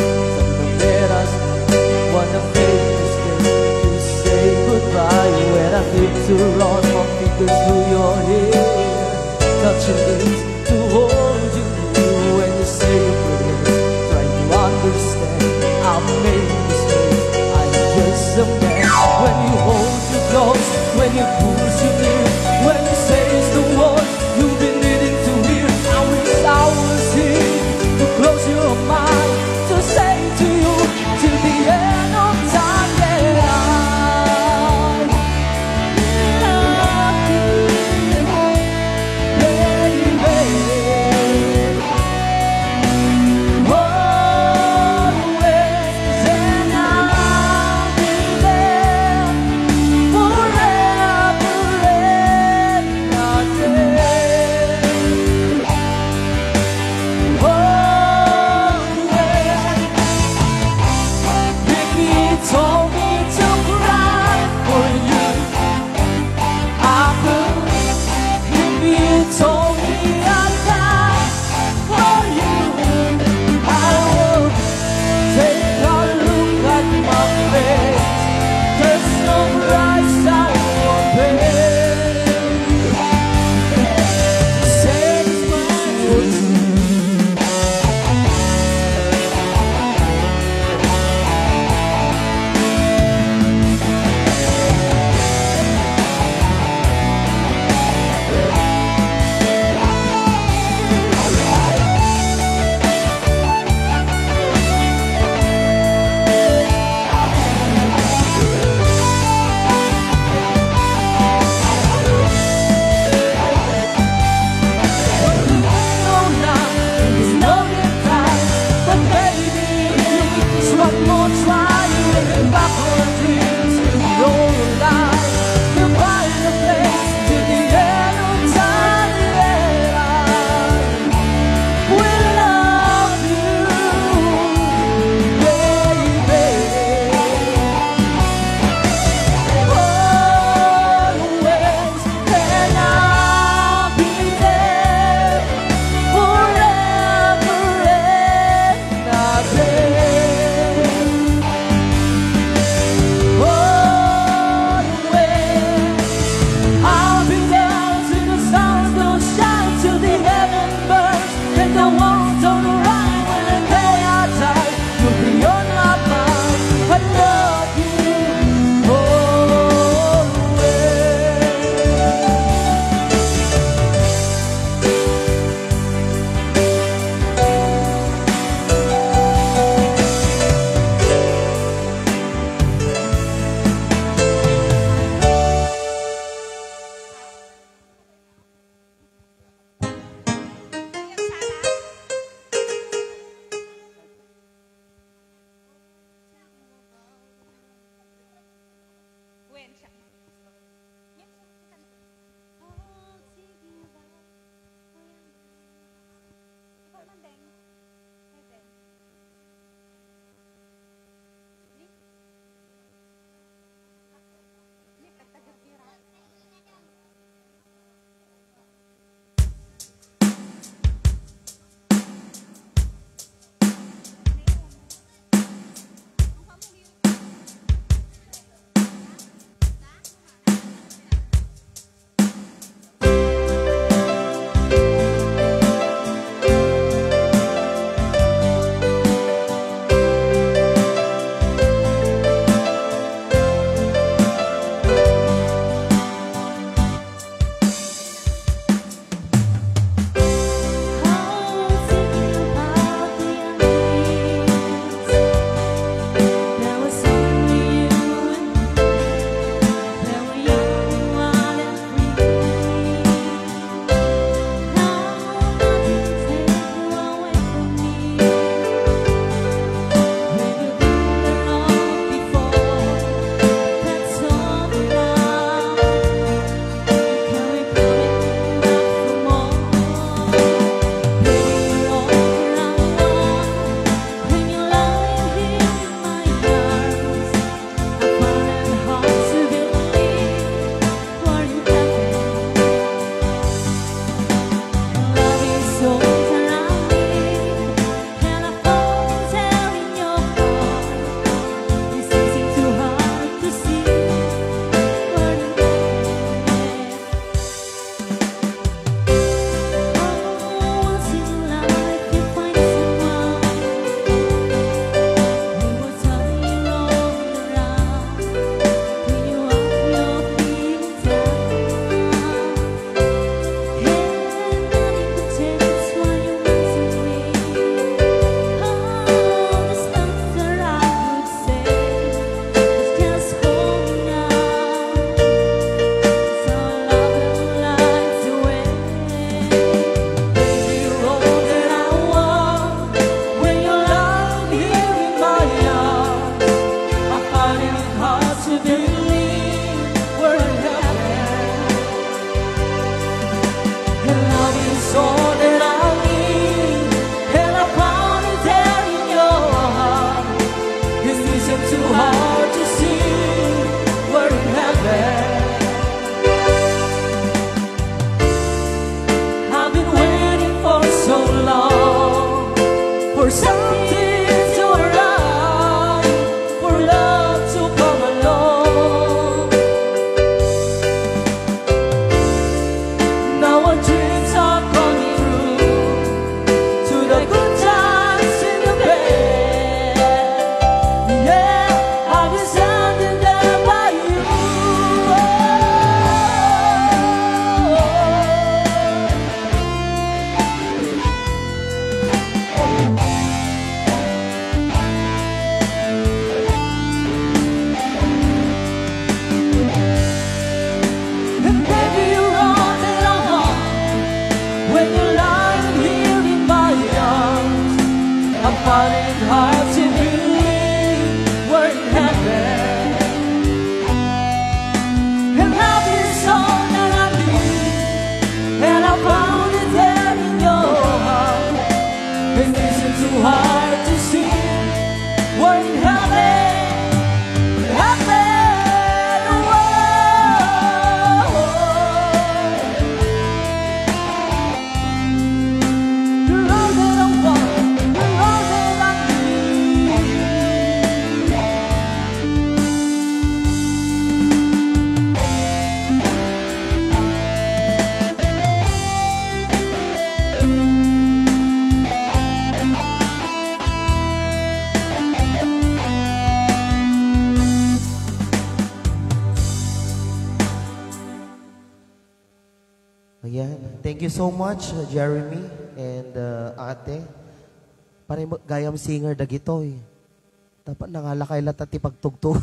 kaperas. What a fate to stay, to say goodbye. When I hit to run my fingers through your hair, touching lips to hold you near. When you say your prayers, try to understand. I made mistakes, I'm just a man. When you hold you close, when you push you near, when you say the word you've been needing to hear. I wish I was here to close your mind, to say to you till the end of time that I love you, baby. Always, and I'll be there forever. Saw that I need, and I found it there in your heart. This isn't too hard to see. We're in heaven. I've been waiting for so long for something to arrive, for love to come along. Now our dreams are coming true. To the good times in the bad. Yeah, I'll be standing there by you. And baby, you're all that I want. When you're lying here in my arms, I find it hard to believe we're in heaven. And love is all that I need, and I found it there in your heart. It isn't too hard to see. We're in heaven, heaven, oh. You're all that I want, you're all that I need. Ayan. Thank you so much, uh, Jeremy and, uh, Ate. Pare mo, gayam singer dagitoy. Dapat nangalakay latta ti pagtugtog.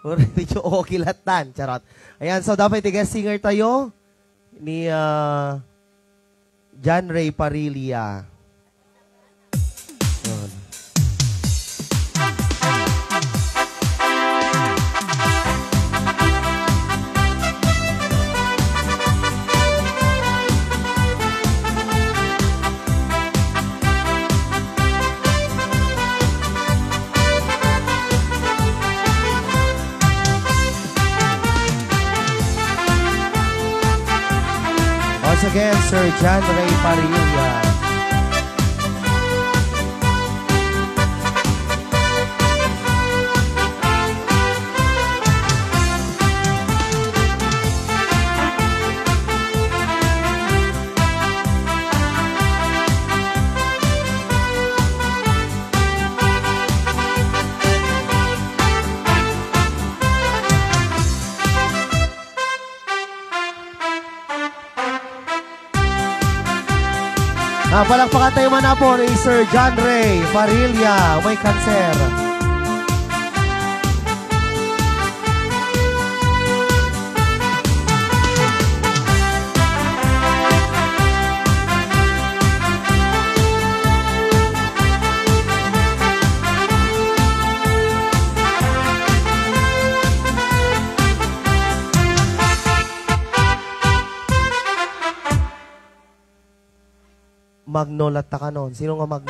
Pare, medyo okay latan. Charot. Ayan, so dapat ti guest singer tayo ni, uh, John Ray Parilla. Yun. Once again, Sir John Ray Parilla. Ah, palakpakan tayo man po ni Sir John Ray Parilla, may kanser. Magno latta kanon. Sino nga Magno?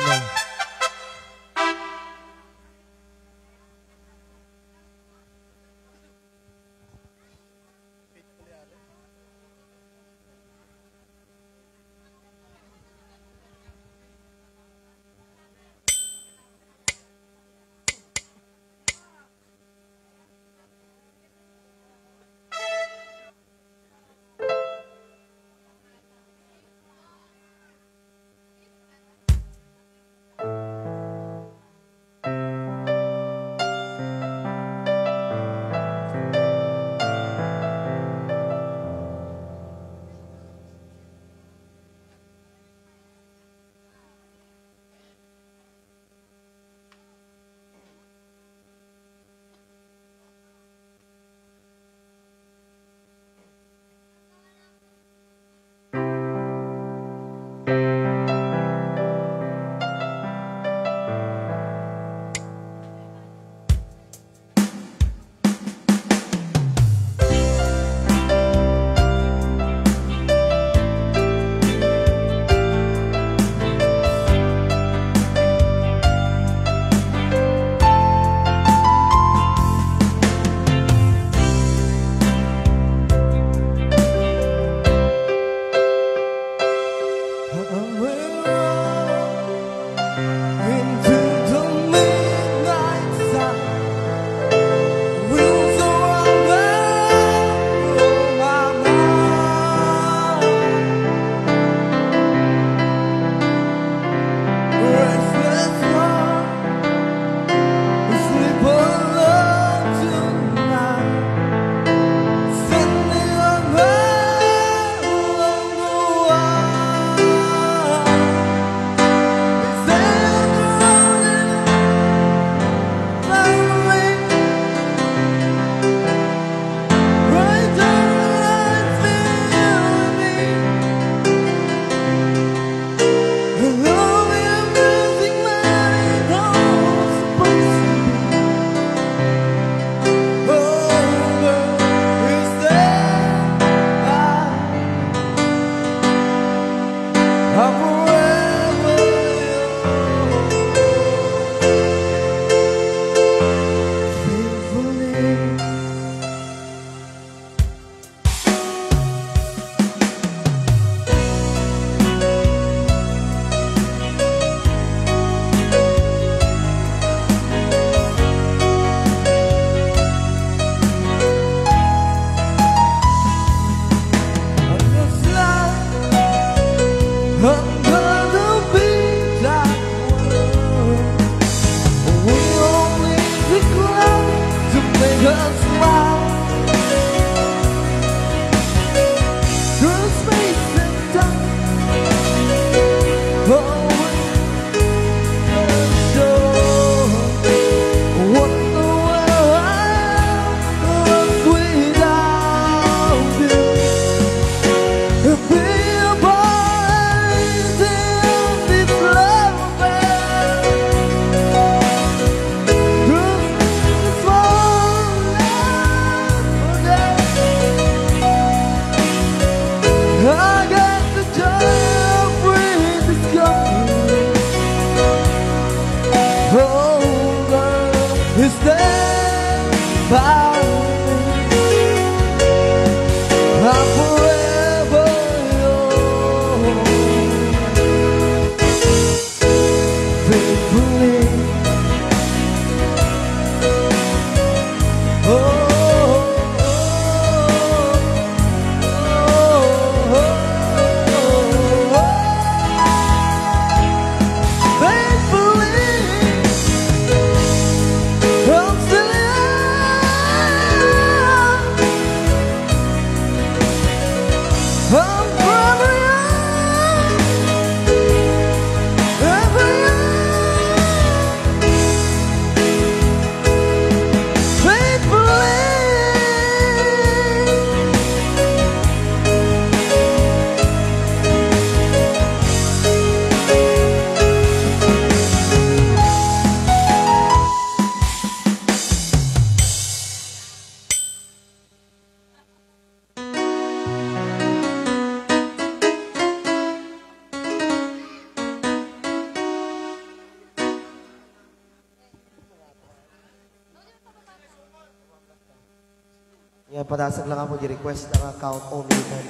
Padasag lang mo di request nga count only na.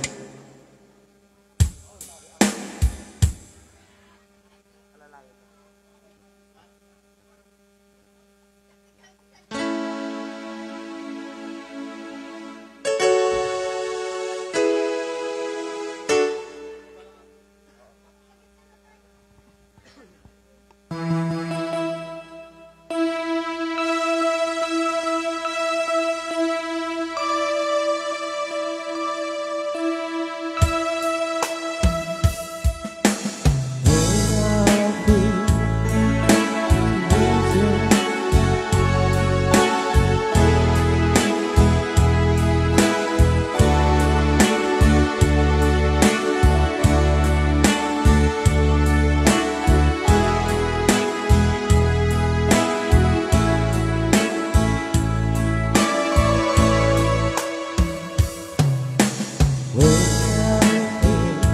Wake up, babe.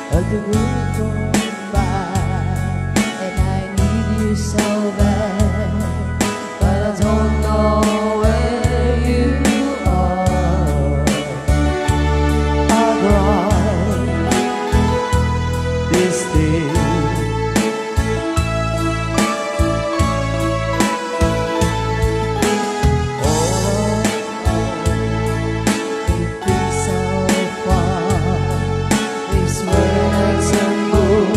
I can move on by, and I need you so bad, but I don't know where you are. I cry this day. Oh, it feels so far. It's when I turn blue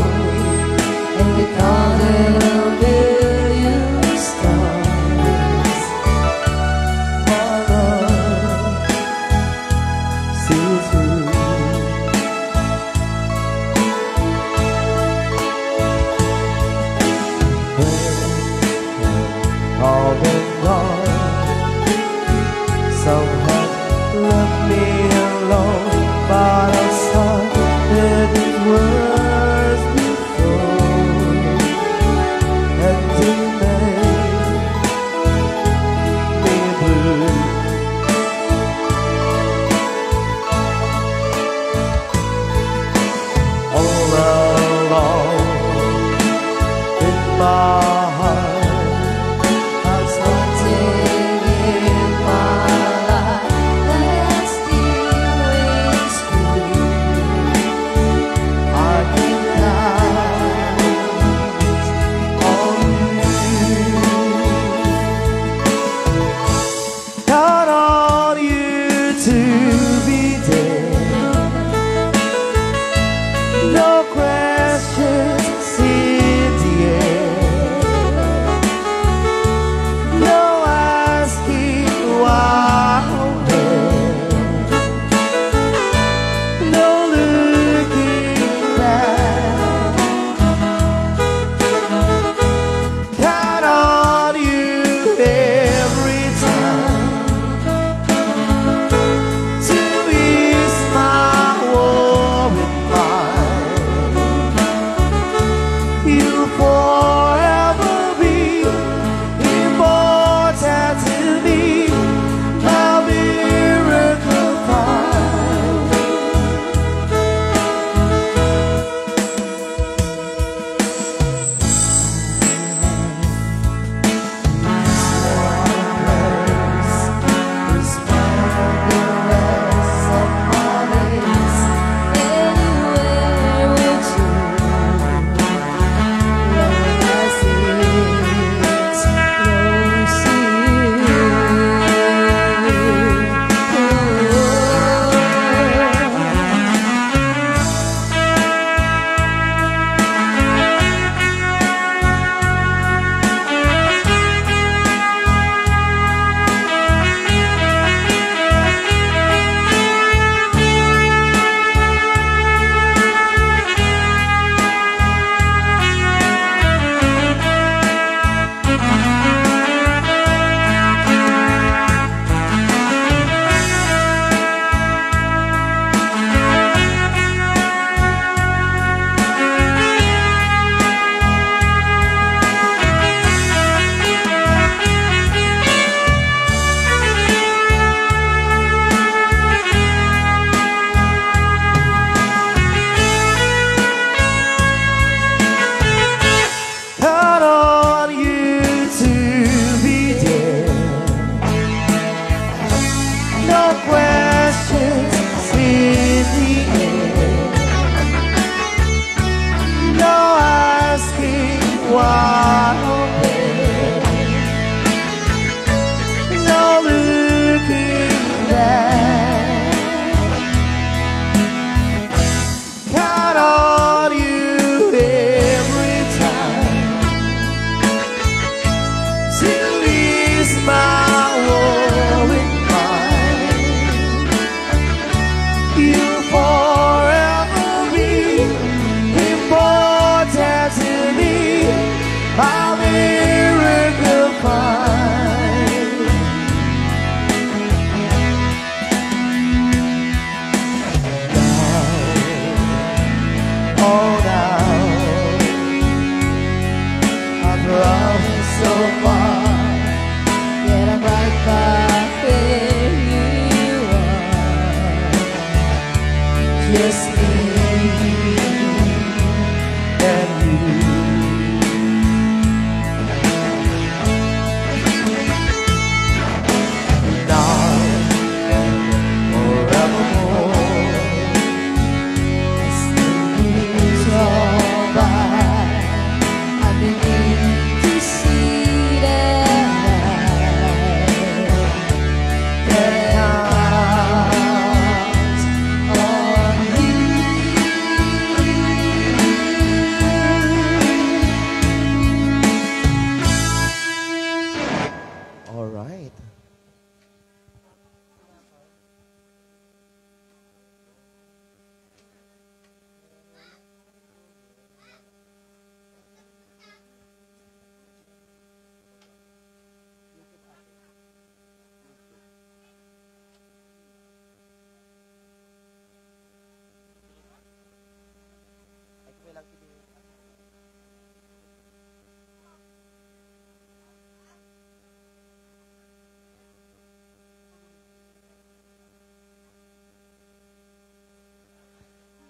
All right.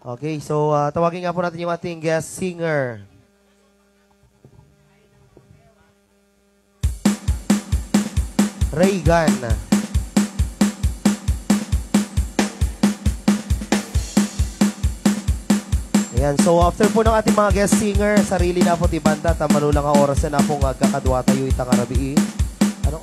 Okay, so, ah, tawagin nga po natin yung ating guest singer. Reagan. Ayan, so after po ng ating mga guest singer, sarili na po ti banda, ta mano lang nga oras na po nga agkakadua tayo ita nga rabii. Ano?